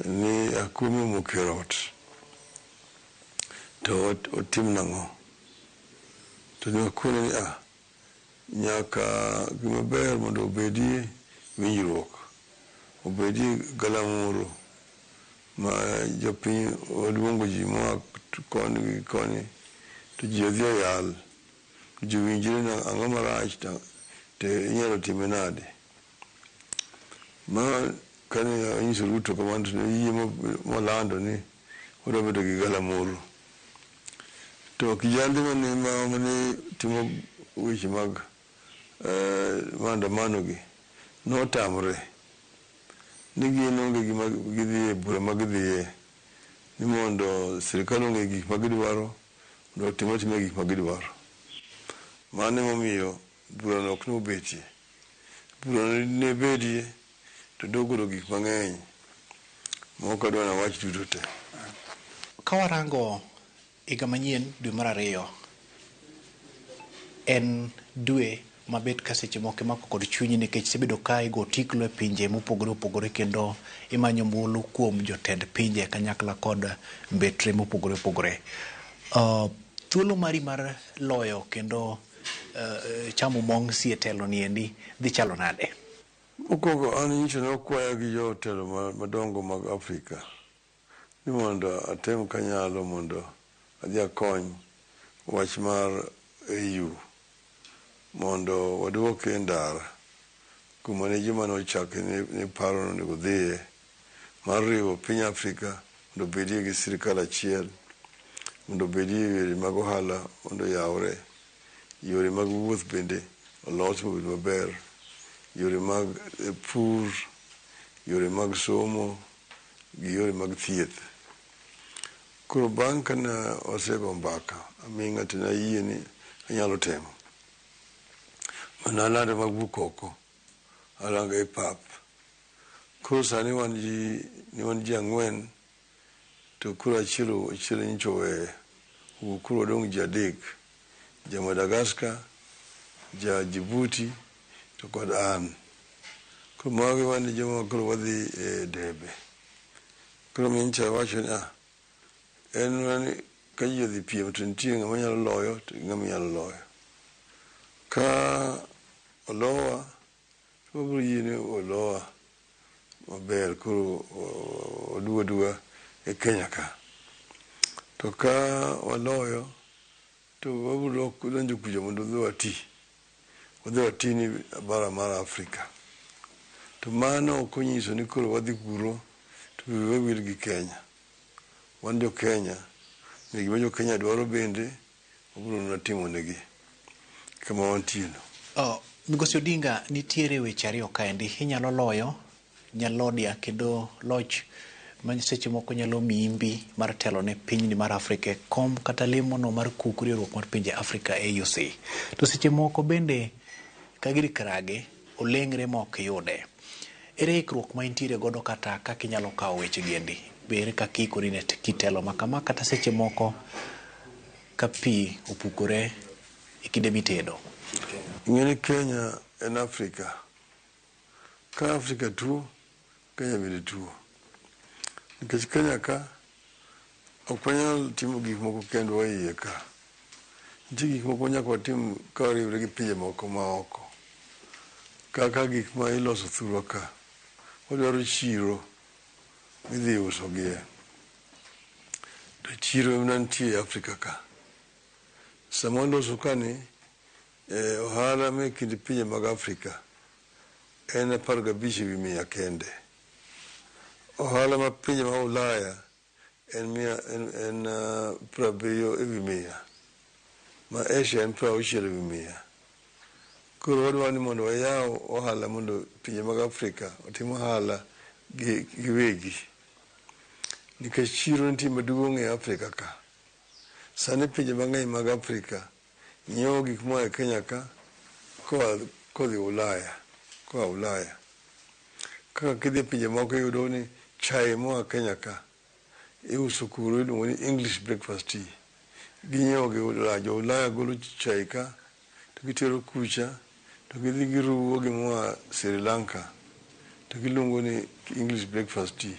S12: ni akumi omoko e ot to otim nang'o? To ne wakone ni nyaka gima ber mondo obedie winjruok, obedie galamoro ma jopiny oluongo ji moa koni gi koni to ji odhi oyal ji winjre ni ang'o marach to inyalo time nade. Ma kane anyiso Ruto kamano to ne oyie molando ni odwa bedo gi galamoro. To kijande mane timo weche mag maandamano gi notamre ni gin onge gima gidhiye bura ma gidhiye ni mondo sirikal ong'e gik ma gidwaro mondo otim atima gik ma gidwaro. Mano emomiyo burano ok nobetie. Burano ne bedie to dogolo gik mang'eny ma ok adwa nawach duto te.
S11: Ka warango higa manyien dwe mar ariyo en dwe mabet ka seche moko imako kod chunyi nikech isebedo ka igo tiklo e pinje mopogore opogore kendo imanyo ombulu kuom jotend pinje kanyakla kod mbetre mopogore opogore. Thuolo mari mar loyo kendo chamo mong' si e telo ni endi dhi chalo nade?
S12: Mokwongo an nyicho nokwaya gi jotelo madongo mag Afrika ni mondo atem kanyalo mondo adhi akony wach mar AU mondo waduoke e ndara kuma ne joma nochake ne paro ni onego odhiye mar riwo piny Afrika mondo obedie gi sirikal achiel mondo obedie yore mag ohala mondo oyawre, yore mag wuoth bende olos mobed maber, yore mag pur, yore mag somo gi yore mag thieth. Koro bang' kane osego mbaka aming'a to nayie ni anyalo temo. Mana alando mawuok oko, arango e pap. Koro sani wan ji ang'wen to koro achiel nyocha oweyo. Koro wadong' ji adek, ja Madagascar, ja Djibouti to kod an. Koro magi wan joma koro wadhi e debe. Koro nyocha awacho ni en mana ni ka ji odhi piem to nitie ng'ama nyalo loyo to gi ng'ama nyalo loyo. Ka olowa to wabiro yie ni olowa maber koro oduog aduoga e Kenya ka. To ka waloyo to wabiro donjo kucha mondo wadhi wati. Wadhi wati ni bara mar Afrika. To mano ok onyiso ni koro wadhi kuro to wiwa wil gi Kenya. Wan jo Kenya, ni gima jo Kenya dwaro bende wabiro mana timo negi kama wantie no.
S11: Migosi Odinga, nitiere weche ariyo kaendi. Inyalo loyo nyalodia kendo loch ma seche moko nyalo miyi mbi mar telo ne pinyni mar Afrika e kom kata lemono mar kuku riwruok mar pinje Afrika AUC. To seche moko bende ka gir krage oleng're ma ok yude. Ere ikruok ma intiere godo kata kaka inyalo kawo weche gi endi? Be ere kaka iikori ne kitelo ma kama kata seche moko ka pi opukore e kinde mitedo?
S12: Ing'e ni Kenya en Afrika. Ka Afrika tuo, Kenya bende tuo. Nikech Kenya ka ok wanyal timo gik moko kendwa iye ka. Nitie gik moko nyaka watim ka wariwre gi pinje moko ma oko. Kaka gik ma iloso thurwa ka. Wadwaro chiro midhi usogie. To chiro ema nitie e Afrika ka. Sama waloso kani, ohala me kind pinje mag Afrika en 15% kende. Ohala ma pinje ma Ulaya en 70%. Ma Asia en 60%. Koro wadwaro ni mondo wayaw ohala mondo pinje mag Afrika otim ohala giwegi. Nikech chiro nitie maduong' e Afrika ka. Sani pinje mang'eny mag Afrika nyiewo gik moa e Kenya ka kodhi Ulaya, koa Ulaya. Kaka kidhi e pinje moko iyudo ni chae moa Kenya ka iuso kuro iluongo ni English breakfast tea. Ginyiewo gi Ulaya, jo Ulaya golo chae ka to gitero kucha to gidhi giruwo gi moa Sri Lanka to giluongo ni English breakfast tea.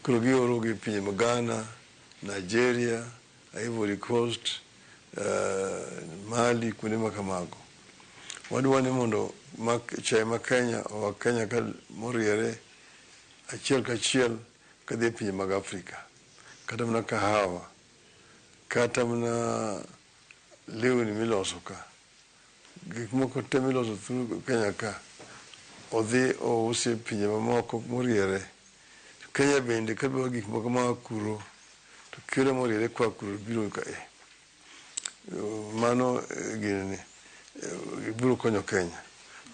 S12: Koro gioro gi pinje mag Ghana, Nigeria, Ivory Coast, Mali, kuonde ma kamago. Wadwa ni mondo chae ma Kenya oa Kenya ka moriere achiel kachiel kadhi e pinje mag Afrika, kata mana kahawa, kata mana lewni miloso ka, gik moko te miloso through Kenya ka, odhi ousi e pinje mamoko moriere. Kenya bende kadwa gik moko maa kuro, to kelo moriere koa kuro biro ka e. Mano ginene, biro konyo Kenya.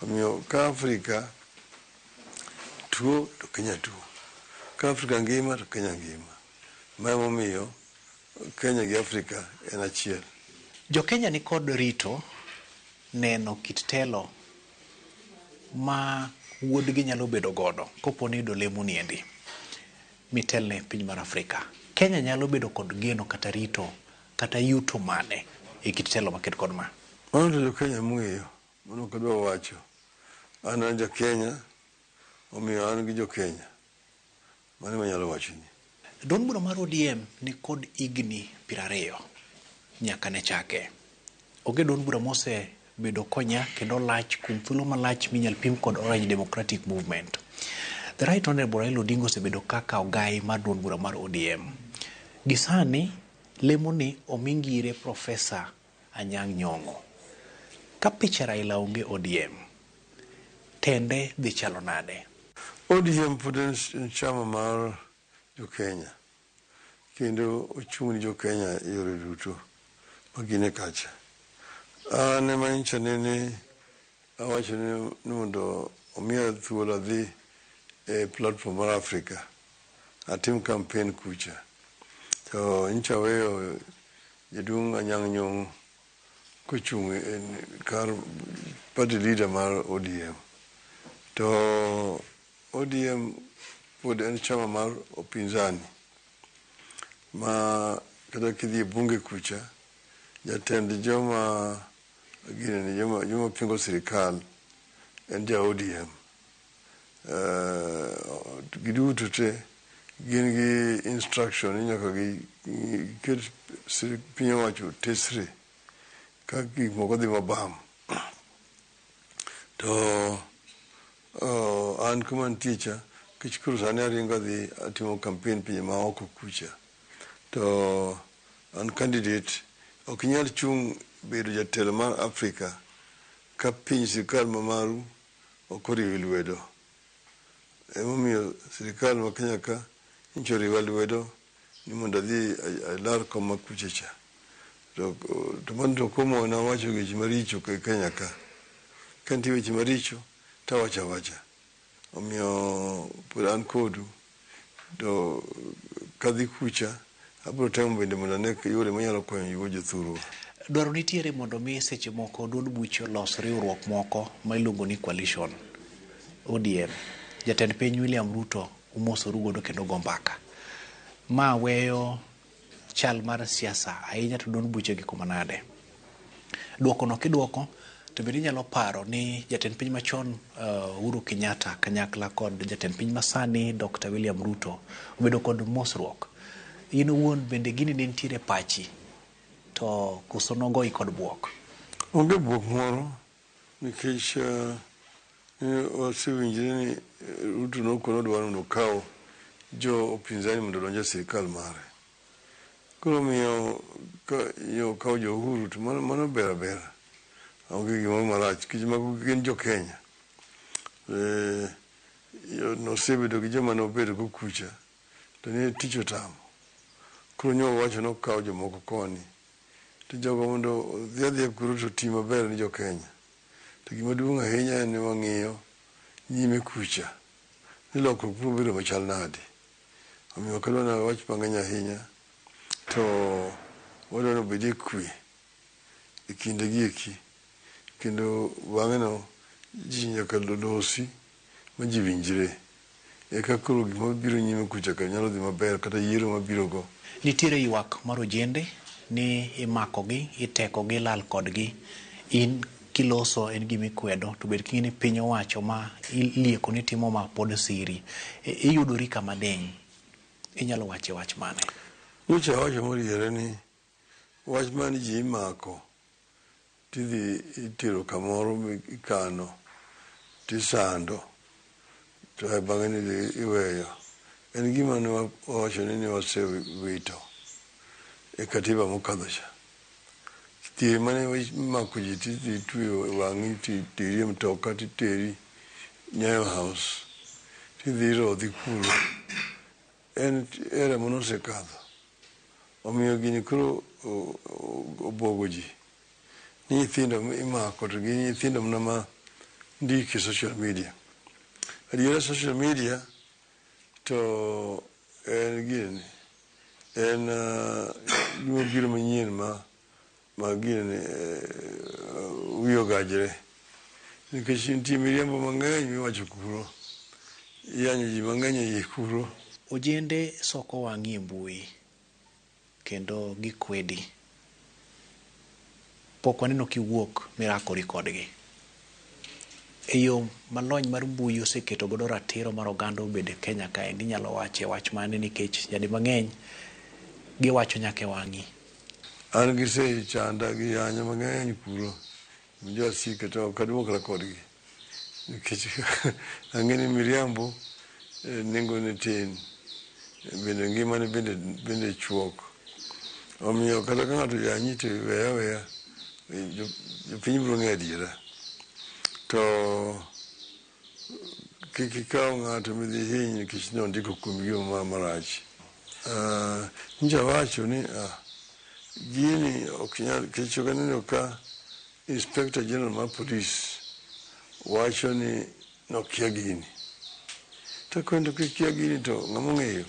S12: Omiyo ka Afrika tuo to Kenya tuo. Ka Afrika ngima to Kenya ngima. Ma emomiyo Kenya gi Afrika en achiel.
S11: Jo Kenya ni kod rito neno kit telo ma wuodgi nyalo bedo godo kopo ni yudo lemo niendi mitelne piny mar Afrika. Kenya nyalo bedo kod geno kata rito kata yuto mane e kit telo maket kod ma?
S12: Mano to jo Kenya mong'eyo, mano ok adwa wacho. An an ja Kenya, omiyo an gi jo Kenya. Mano ema anyalo wachoni.
S11: Duond bura mar ODM ni kod higni 20 nyaka ne chake. Onge duond bura mose bedo konya kendo lach kuom thuolo malach minyal pim kod Orange Democratic Movement. The Right Honorable Raila Odinga osebedo kaka ogai mar duond bura mar ODM. Gisani lemo ni omi ngire Professor Anyang' Nyong'o. Ka picha Raila onge ODM, tende dhi chalo nade?
S12: ODM pod en chama mar jo Kenya kendo ochung' ni jo Kenya e yore duto magine kacha. An ema nyicha nene awacho ni mondo omiya thuolo adhi e platform mar Africa atim campaign kucha. To nyicha aweyo jaduong' Anyang' Nyong'o kochung' e kar party leader mar ODM. To ODM pod en chama mar upinzani ma kata kidhi e bunge kucha, jatend joma ginene joma pingo sirikal en ja ODM. Giduto te gin gi instruction ni nyaka giket piny owacho tesre ka gik moko dhi mabam. To an kuma nitie cha, nikech koro sani aringo adhi atimo campaign pinje ma oko kucha. To an candidate ok inyal chung' bedo jatelo mar Afrika ka piny sirikal ma maru ok oriwi lwedo. Emomiyo sirikal ma Kenya ka nyicha oriwa lwedo ni mondo adhi alar kom ma kucha cha. To mano to ok omona wacho weche maricho e Kenya ka. Ka nitie weche maricho to awacho awacha. Omiyo pod an kodu to kadhi kucha abiro temo bende mondo ane yore manyalo konyo go jothurwa.
S11: Dwaro nitiere mondo mi seche moko duond buche olos riwruok moko ma iluongo ni coalition. ODM. Jatend piny William Ruto umosoru godo kendo go mbaka. Ma weyo chal mar siasa ahinya to duond buche gi kuma nade. Duoko no kiduoko to bende inyalo paro ni jatend piny machon Uhuru Kenyatta kanyakla kod jatend piny masani Dr. William Ruto obedo kod mosruok. In owuon bende gini ne nitiere pachi to koso nogoyi kod buok?
S12: Onge buok moro nikech wasewinjre ni Ruto nokono odwaro mondo okaw jo upinzani mondo odonj e sirikal mare. Koro omiyo ka okawo jo Uhuru to mano ber abera. Onge gimoro marach nikech mago gin jo Kenya. Nosebedo gi joma nobedo go kucha to ne tich otamo. Koro nyo wacho nokawo jomoko koni to jogo mondo odhi adhiya kuro to oti maber ni jo Kenya. To gima duong' ahinya en ni wang'iyo nyime kucha ni lokruok biro bedo machal nade. Omiyo ok adwa ni awach mang'eny ahinya to wadwa ni obedie kwe e kinde gi eki kendo bang'e no ji nyaka losi ma ji winjre. Eka koro gima biro nyime kucha ka nyalo dhi maber kata yiero mabiro go.
S11: Nitiere ywak mar ojende ni imakogi, itekogi, ilal kodgi. In kiloso en gima ikwedo to bed king'e ni piny owacho ma ilieko ni timo ma pod siri. Iyudori kama diny. Inyalo wache wach mane?
S12: Nyocha awacho moriere ni wach mane ji imako tidhi itero kamoro ikano tisando to bang'e ni iweyo En gima ne wawacho ni ne wasewito e katiba mokadho cha. Thier mane imako ji tidhi tweyo wang'i titeri e mtoka titeri Nyayo House tidhi irodhi kuro. En era mane osekadho. Omiyo gini koro obuogo ji. Ni nyithindo imako to gin nyithindo mana ma ndiko e social media. Adiera social media to en gini en gima obiro manyien ma gini wiye ogajre. Nikech nitie miriambo mang'eny miwacho kuro. Iyanyo ji mang'eny e iye kuro.
S11: Ojende soko wang'i e mbui kendo gikwedi. Pok waneno kiwuok mirakori kodgi. E yo malony mar mbui oseketo godo ratiro mar oganda obed e Kenya kaendi inyalo wache wach mane nikech nyadi mang'eny giwacho nyaka e wang'i.
S12: An gisechanda gi yanyo mang'eny kuro. Jowasika to ok aduokra kodgi. Nikech ang'e ni miriambo nengone tin. Bende ngimane bende chuok. Omiyo kata ka ng'ato yanyi to iweye aweya. Jopiny biro ng'eyo adiera. To kik ikaw ng'ato midhi hiny nikech nondiko kuomi gima marach. Nyocha awacho ni gini ok nyal nikech ok aneno ka Inspector General mar Police wacho ni nokia gini. To kendo kikia gini to ng'ama ong'eyo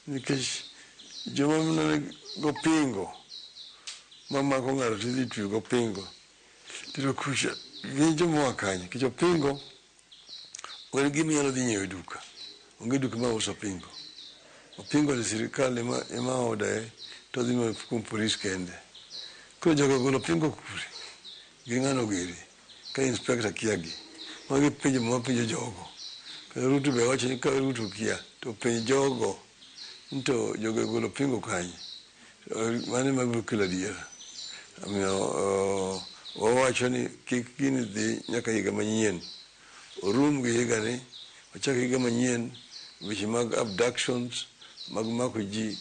S12: nikech joma ne gopingo mamako ng'ato tidhi tweyo gopingo tiro kucha gin joma oa kanye nikech opingo ok en gima inyalo dhi nyiewo e duka. Onge duka mauso opingo. Opingo ni sirikal ema odaye to odhi mana kuom polis kende. Koro jogo ogolo opingo kure? Gi ng'ano giri? Ka inspector kia gi. Magi penjo ma wapenjo jogo. Kata Ruto be wacho ni ka Ruto kia to penj jogo ni to jogo ogolo opingo kanye. Mano ema biro kelo adiera. Omiyo wawacho ni kik gini dhi nyaka higa manyien. Orum gi higani, wachak higa manyien, weche mag abductions, mag mako ji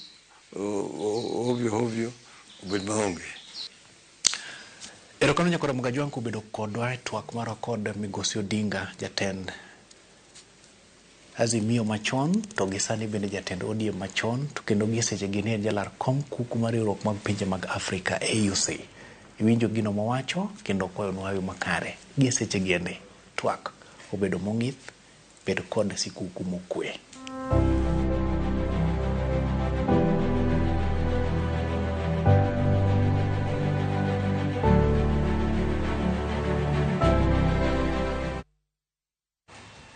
S12: ovyo ovyo obed maonge.
S11: Erokamano nyakora Mgajwang' kubedo kodwa e twak marwa kod Migosi Odinga, jatend Azimio machon to gi sani bende jatend ODM machon to kendo gi sechegi ni en jalar kom kuku mar riwruok mag pinje mag Afrika AUC. Iwinjo gino mowacho kendo okwayonwa hawi makare. Gi sechegi endi twak obedo mong'ith, bed kod sikuku mokwe.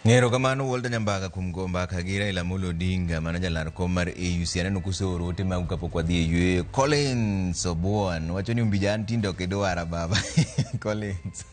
S1: Erokamano Walter Nyambaka kuom go mbaka gi Raila Amolo Odinga mano jalar kom mar AUC. Aneno kuseoro ote magu kapok wadhi e yueyo. Collins Obuon wacho ni Umbija an tinde ok idwara baba. Collins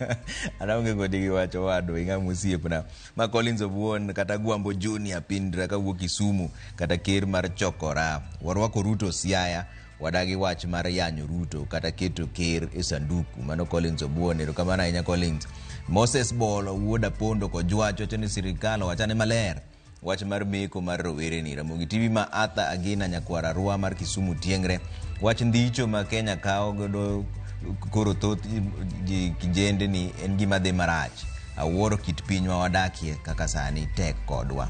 S1: an aonge kodi gi wach owadwa ing'ama osiepna. Ma Collins Obuon kata Gwambo Junior Pindra kawuok Kisumu kata ker mar Chokora. Warwako Ruto Siaya wadagi wach mar yanyo Ruto kata keto ker e sanduku. Mano Collins Obuon, erokamano ahinya Collins. Moses Bolo wuod Apondo Kojwach wacho ni sirikal owachane maler wach mar meko mar rowereni. Ramogi TV ma Arthur Agina nyakwar Arua mar Kisumu Tiengre wach ndicho ma Kenya kawo godo koro thoth ji kijende ni en gima dhi marach. Awuoro kit piny ma wadakie kaka sani tek kodwa.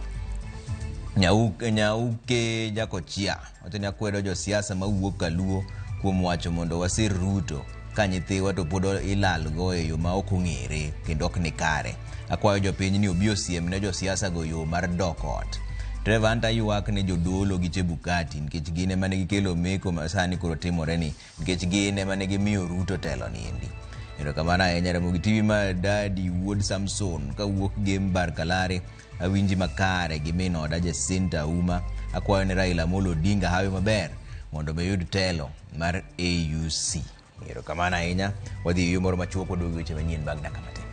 S1: Nyauke Jakochia wacho ni akwedo josiasa mawuok Kaluo kuom wacho mondo wasir Ruto ka nyithiwa to pod ilalgo e yo ma ok ong'ere kendo ok ni kare. Akwayo jopiny ni obi osiem ne josiasa go yo mar dok ot. Trevor Hunter ywak ne jodolo gi Chebukati nikech gin ema ne gikelo meko ma sani koro timore ni nikech gin ema ne gimiyo Ruto telo niendi. Erokamano ahinya Ramogi TV ma Dadi wuod Samson kawuok Gem Bar Kalare awinji makare gi min oda Jacinta Auma akwayo ne Raila Amolo Odinga hawi maber mondo mi oyud telo mar AUC. Erokamano ahinya. Wadhi e yo moro machuok waduogo weche manyien bang' dakika matin.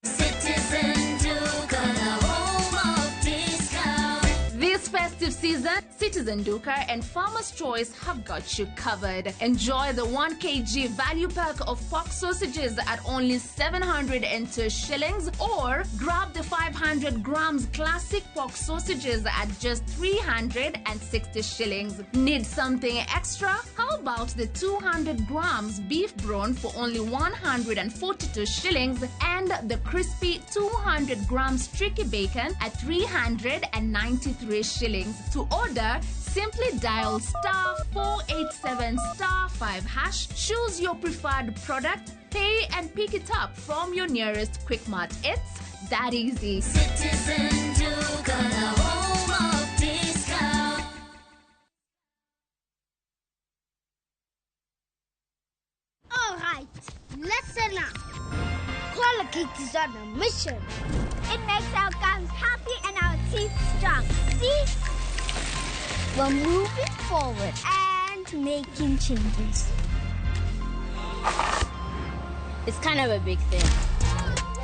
S4: Citizen Duka, the home of discount.
S13: This festive season,
S4: season, Citizen Duka and Farmer's Choice have got you covered. Enjoy the 1 kg value pack of pork sausages at only 702 shillings, or grab the 500 grams classic pork sausages at just 360 shillings. Need something extra? How about the 200 grams beef brawn for only 142 shillings and the crispy 200 grams tricky bacon at 393 shillings? To order, simply dial *487 *5#, choose your preferred product, pay and pick it up from your nearest Quickmart. It's that easy.
S13: Citizen Duka, the home of discount.
S14: All right, listen up. Colgate is on a mission. It makes our gums happy and our teeth strong. See? We're moving forward and making changes.
S15: It's kind of a big thing.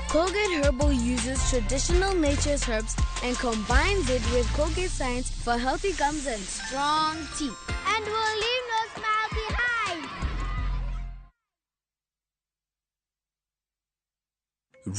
S28: Colgate Herbal uses traditional nature's herbs and combines it with Colgate science for healthy gums and strong teeth.
S14: And we'll leave no smile behind.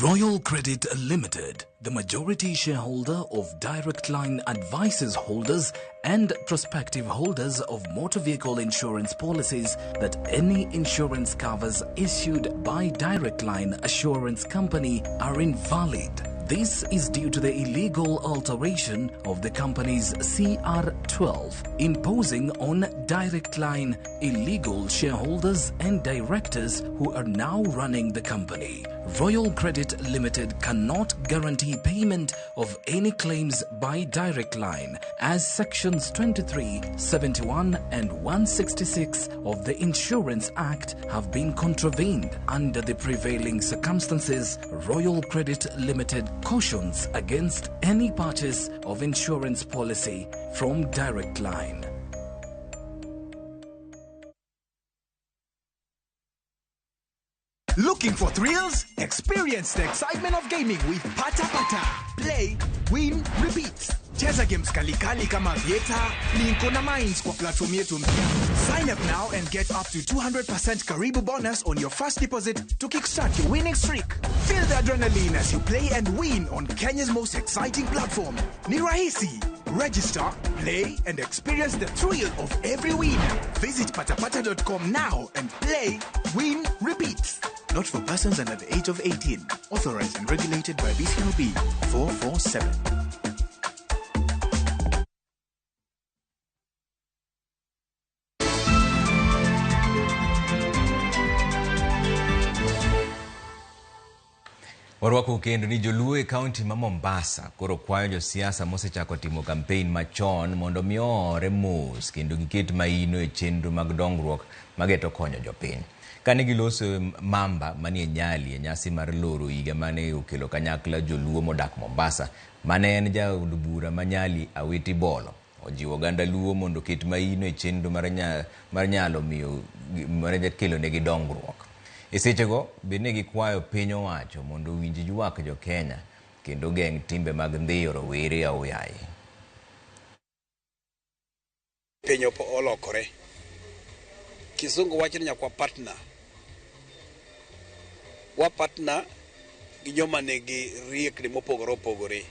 S16: Royal Credit Limited, the majority shareholder of Direct Line advises holders and prospective holders of motor vehicle insurance policies that any insurance covers issued by Direct Line Assurance Company are invalid. This is due to the illegal alteration of the company's CR12, imposing on Direct Line illegal shareholders and directors who are now running the company. Royal Credit Limited cannot guarantee payment of any claims by Direct Line, as sections 23, 71 and 166 of the Insurance Act have been contravened. Under the prevailing circumstances, Royal Credit Limited cautions against any purchase of insurance policy from Direct Line.
S17: Looking for thrills? Experience the excitement of gaming with Pata Pata. Play, win, repeat. Cheza games kalikali kama Vieta, Linko na Mines kwa platform yetu mpya. Sign up now and get up to 200% Karibu bonus on your first deposit to kickstart your winning streak. Feel the adrenaline as you play and win on Kenya's most exciting platform. Ni rahisi. Register, play, and experience the thrill of every win. Visit patapata.com now and play, win, repeat. Not for persons under the age of 18. Authorized and regulated by BCLB 447.
S1: Warwako kendo ni joluo e kaunti ma Mombasa koro kwayo josiasa mosechako timo kampein machon mondo mi oore mos kendo giket maino e chenro mag dongruok mageto konyo jopiny. Kane giloso Mamba manie Nyali e nyasi mar loro higa mane okelo kanyakla joluo modak Mombasa, mane en jaod bura ma Nyali Awiti Bolo ojiwo oganda luo mondo oket maino e chenro mar nyalo miyo mar kelo negi dongruok. E sechego bende gikwayo piny owacho mondo owinj ywak jo Kenya kendo geng' timbe mag ndhiyo rowere aoyaye.
S18: Piny olokore. Kizungu wacho ni nyaka partner. Wa partner gi joma nigi riekni mopogore opogore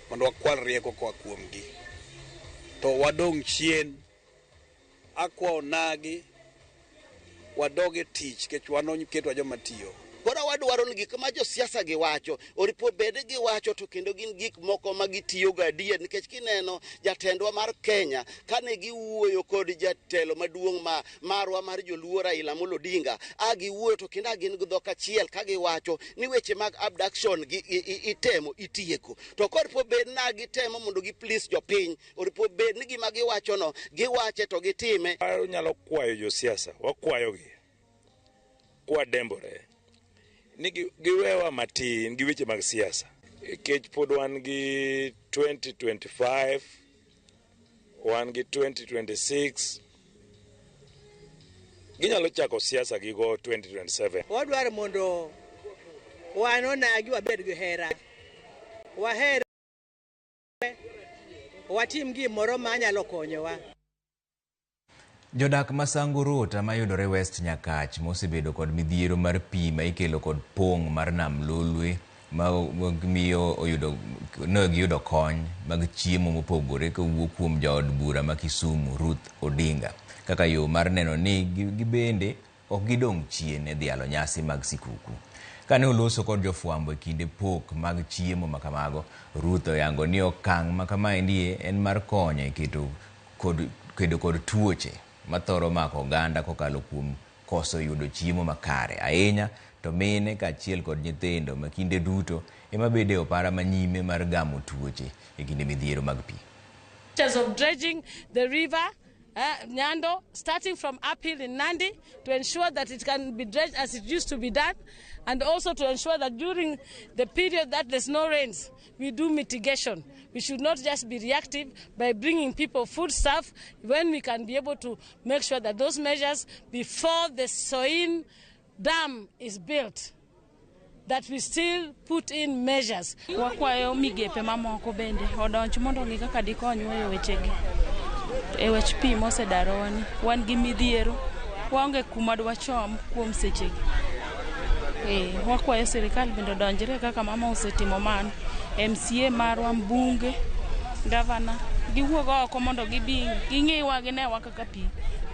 S18: mondo wakwal rieko koa kuomgi. To wadong' chien, akwa onagi, wadog e tich nikech wan oketwa joma tiyo.
S19: Koro wadwaro ni gik ma josiasa giwacho oripo bed giwacho to kendo gin gik moko ma gitiyogo adier, nikech kineno jatendwa mar Kenya kane giwuoyo kod jatelo maduong' ma marwa mar joluo Raila Amolo Odinga, a giwuoyo to kendo gin gi dhok achiel ka giwacho ni weche mag abduction gi itemo itieko. To koripo bed na gitemo mondo gi please jopiny, oripo bed ni gima giwachono giwache to gitime.
S20: Anyalo kwayo josiasa, wakwayogi kwadembore ni giwewa matin gi weche mag siasa, nikech pod wan gi 2025, wan gi 2026, ginyalo chako siasa gigo 2027.
S24: Wadwaro mondo wan onagi wabed gi hera, waher
S3: Watim gimoro manyalo konyowa.
S1: Jodak ma Sango Rota mayudore West Nyakach mosebedo kod midhiero mar pi ma ikelo kod pong' mar Nam Lolwe ma miyo oyudo ne giyudo kony mag chiemo mopogore kowuok kuom jaod bura ma Kisumu Ruth Odinga kaka yo mar neno ni gibende ok gidong' chien e dhialo nyasi mag sikuku. Kane oloso kod jofwambo e kinde pok mag chiemo makamago, Ruth oyango ni okang' makamaendi en mar konyo e keto kod kedo kod tuoche mathoro mako oganda kokalo kuom koso yudo chiemo makare ahinya to mine kaachiel kod nyithindo ma kinde duto ema bedo e opara manyime mar gamo tuoche e kinde midhiero mag pi.
S21: Of dredging the river Nyando, starting from uphill in Nandi, to ensure that it can be dredged as it used to be done, and also to ensure that during the period that there's no rains, we do mitigation. We should not just be reactive by bringing people foodstuff when we can be able to make sure that those measures before the Soin Dam is built, that we still put in measures.
S22: Wakwayo migepe mamoko bende odonj mondo ong'i kaka dikonywa e wechegi. E wach pi mosedarowani, wan gi midhiero, waonge kuma dwachom kuom sechegi. Wakwayo sirikal bende odonjre kaka mama osetimo mano. MCA marwa, mbunge, gavana, giwuog oko mondo gibi ging'iwa ginewa kaka pi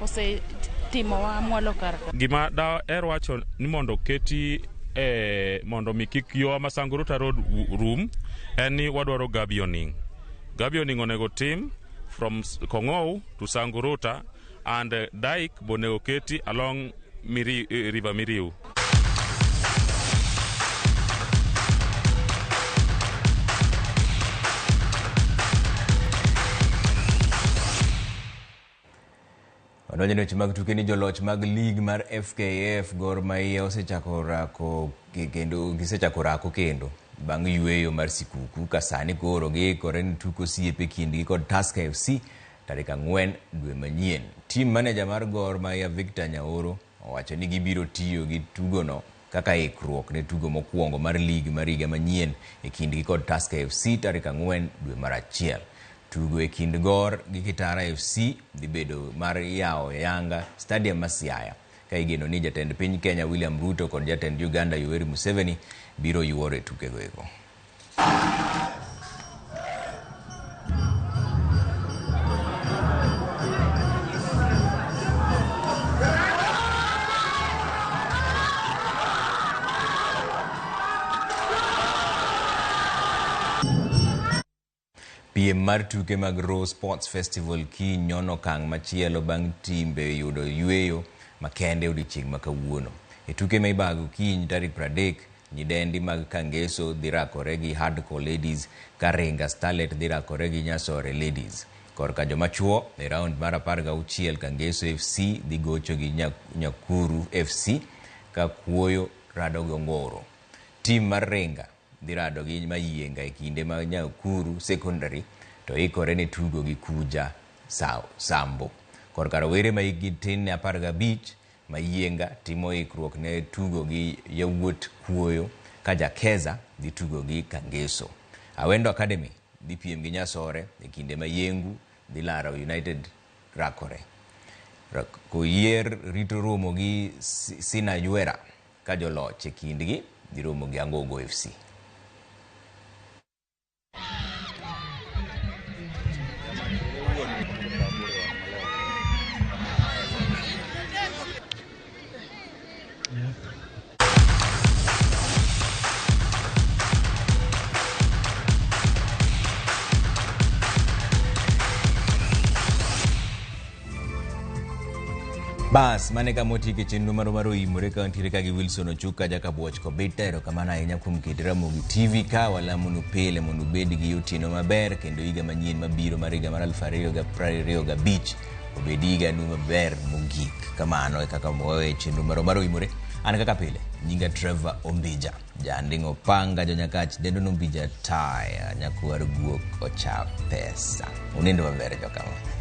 S22: osetimowa mwalo kar ka.
S28: Gima daher wacho ni mondo keti mondo mi kik yo ma Sango Rota Road rum en ni wadwaro gabioning. Gabioning onego tim from Kongou to Sango Rota and dike bonego keti along River Miriu.
S1: Wadonjo ne weche mag tuke ni joloch mag lig mar FKF Gor Mahia osechako rako kendo gisechako rako kendo bang' yweyo mar sikuku ka sani koro giikore ne tuko osiepe kindgi kod Tusker FC tarik 4 dwe manyien. Team manager mar Gor Mahia Victor Nyaoro owacho ni gibiro tiyo gi tugono kaka ikruok ne tugo mokwongo mar lig mar higa manyien e kindgi kod Tusker FC tarik 4 dwe mar 1. Tugo e kind Gor gi Kitara FC dhi bedo mar yawo Yanga Stadium ma Siaya ka igeno ni jatend piny Kenya William Ruto kod jatend Uganda Yoweri Museveni biro yuoro e tukego eko. Piem mar tuke mag Raw Sports Festival kiny nyono okang' machielo bang' timbe yudo yweyo makende odiechieng' ma kawuono. E tuke ma ibago kiny tarik 30, nyidendi mag Kangeso dhi rakore gi Hardcore Ladies ka Ringa Starlet dhi rakore gi Nyasore Ladies. Korka joma chuo e round mar 16 Kangeso FC dhi gocho gi Nyakuru FC ka Kuoyo rado gi Ongoro. Tim mar Ringa dhi rado gi Mayienga e kinde ma Nyakuru Secondary to ikore ne tugo gi Kuja Sambo. Korka rowere ma hikgi tin ne 15 Mayienga timo ikruok ne tugo gi yawuot Kuoyo ka Jakeza dhi tugo gi Kangeso. Awendo Academy dhi piem gi Nyasore e kinde ma Yengu dhi laro United rakore. Koyier rito romo gi Sinaywera ka joloch e kindgi dhi romo gi Angogo FC. Bas, mane kama otieke chenro marwa mar Oimore ka wantiere ka gi Wilson Ochuka Jakabuoch Kobita. Erokamano ahinya kuom keto Ramogi TV ka walamonu pile mondo ubed gi otieno maber kendo higa manyien mabiro mar higa mar 2025 obed higanu maber mogik. Kamano e kaka wawe chenro marwa mar Oimore. An kaka pile, nyinga Trevor Ombija, janding'o panga jonyakach dendo Ombija taya nyakwar guok ocha pesa. Unindo maber jokama.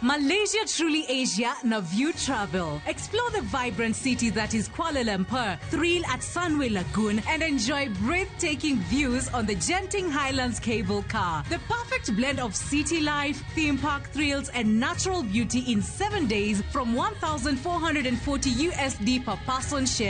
S5: Malaysia Truly Asia na View Travel. Explore the vibrant city that is Kuala Lumpur, thrill at Sunway Lagoon, and enjoy breathtaking views on the Genting Highlands cable car. The perfect blend of city life, theme park thrills, and natural beauty in 7 days from 1,440 USD per person sharing.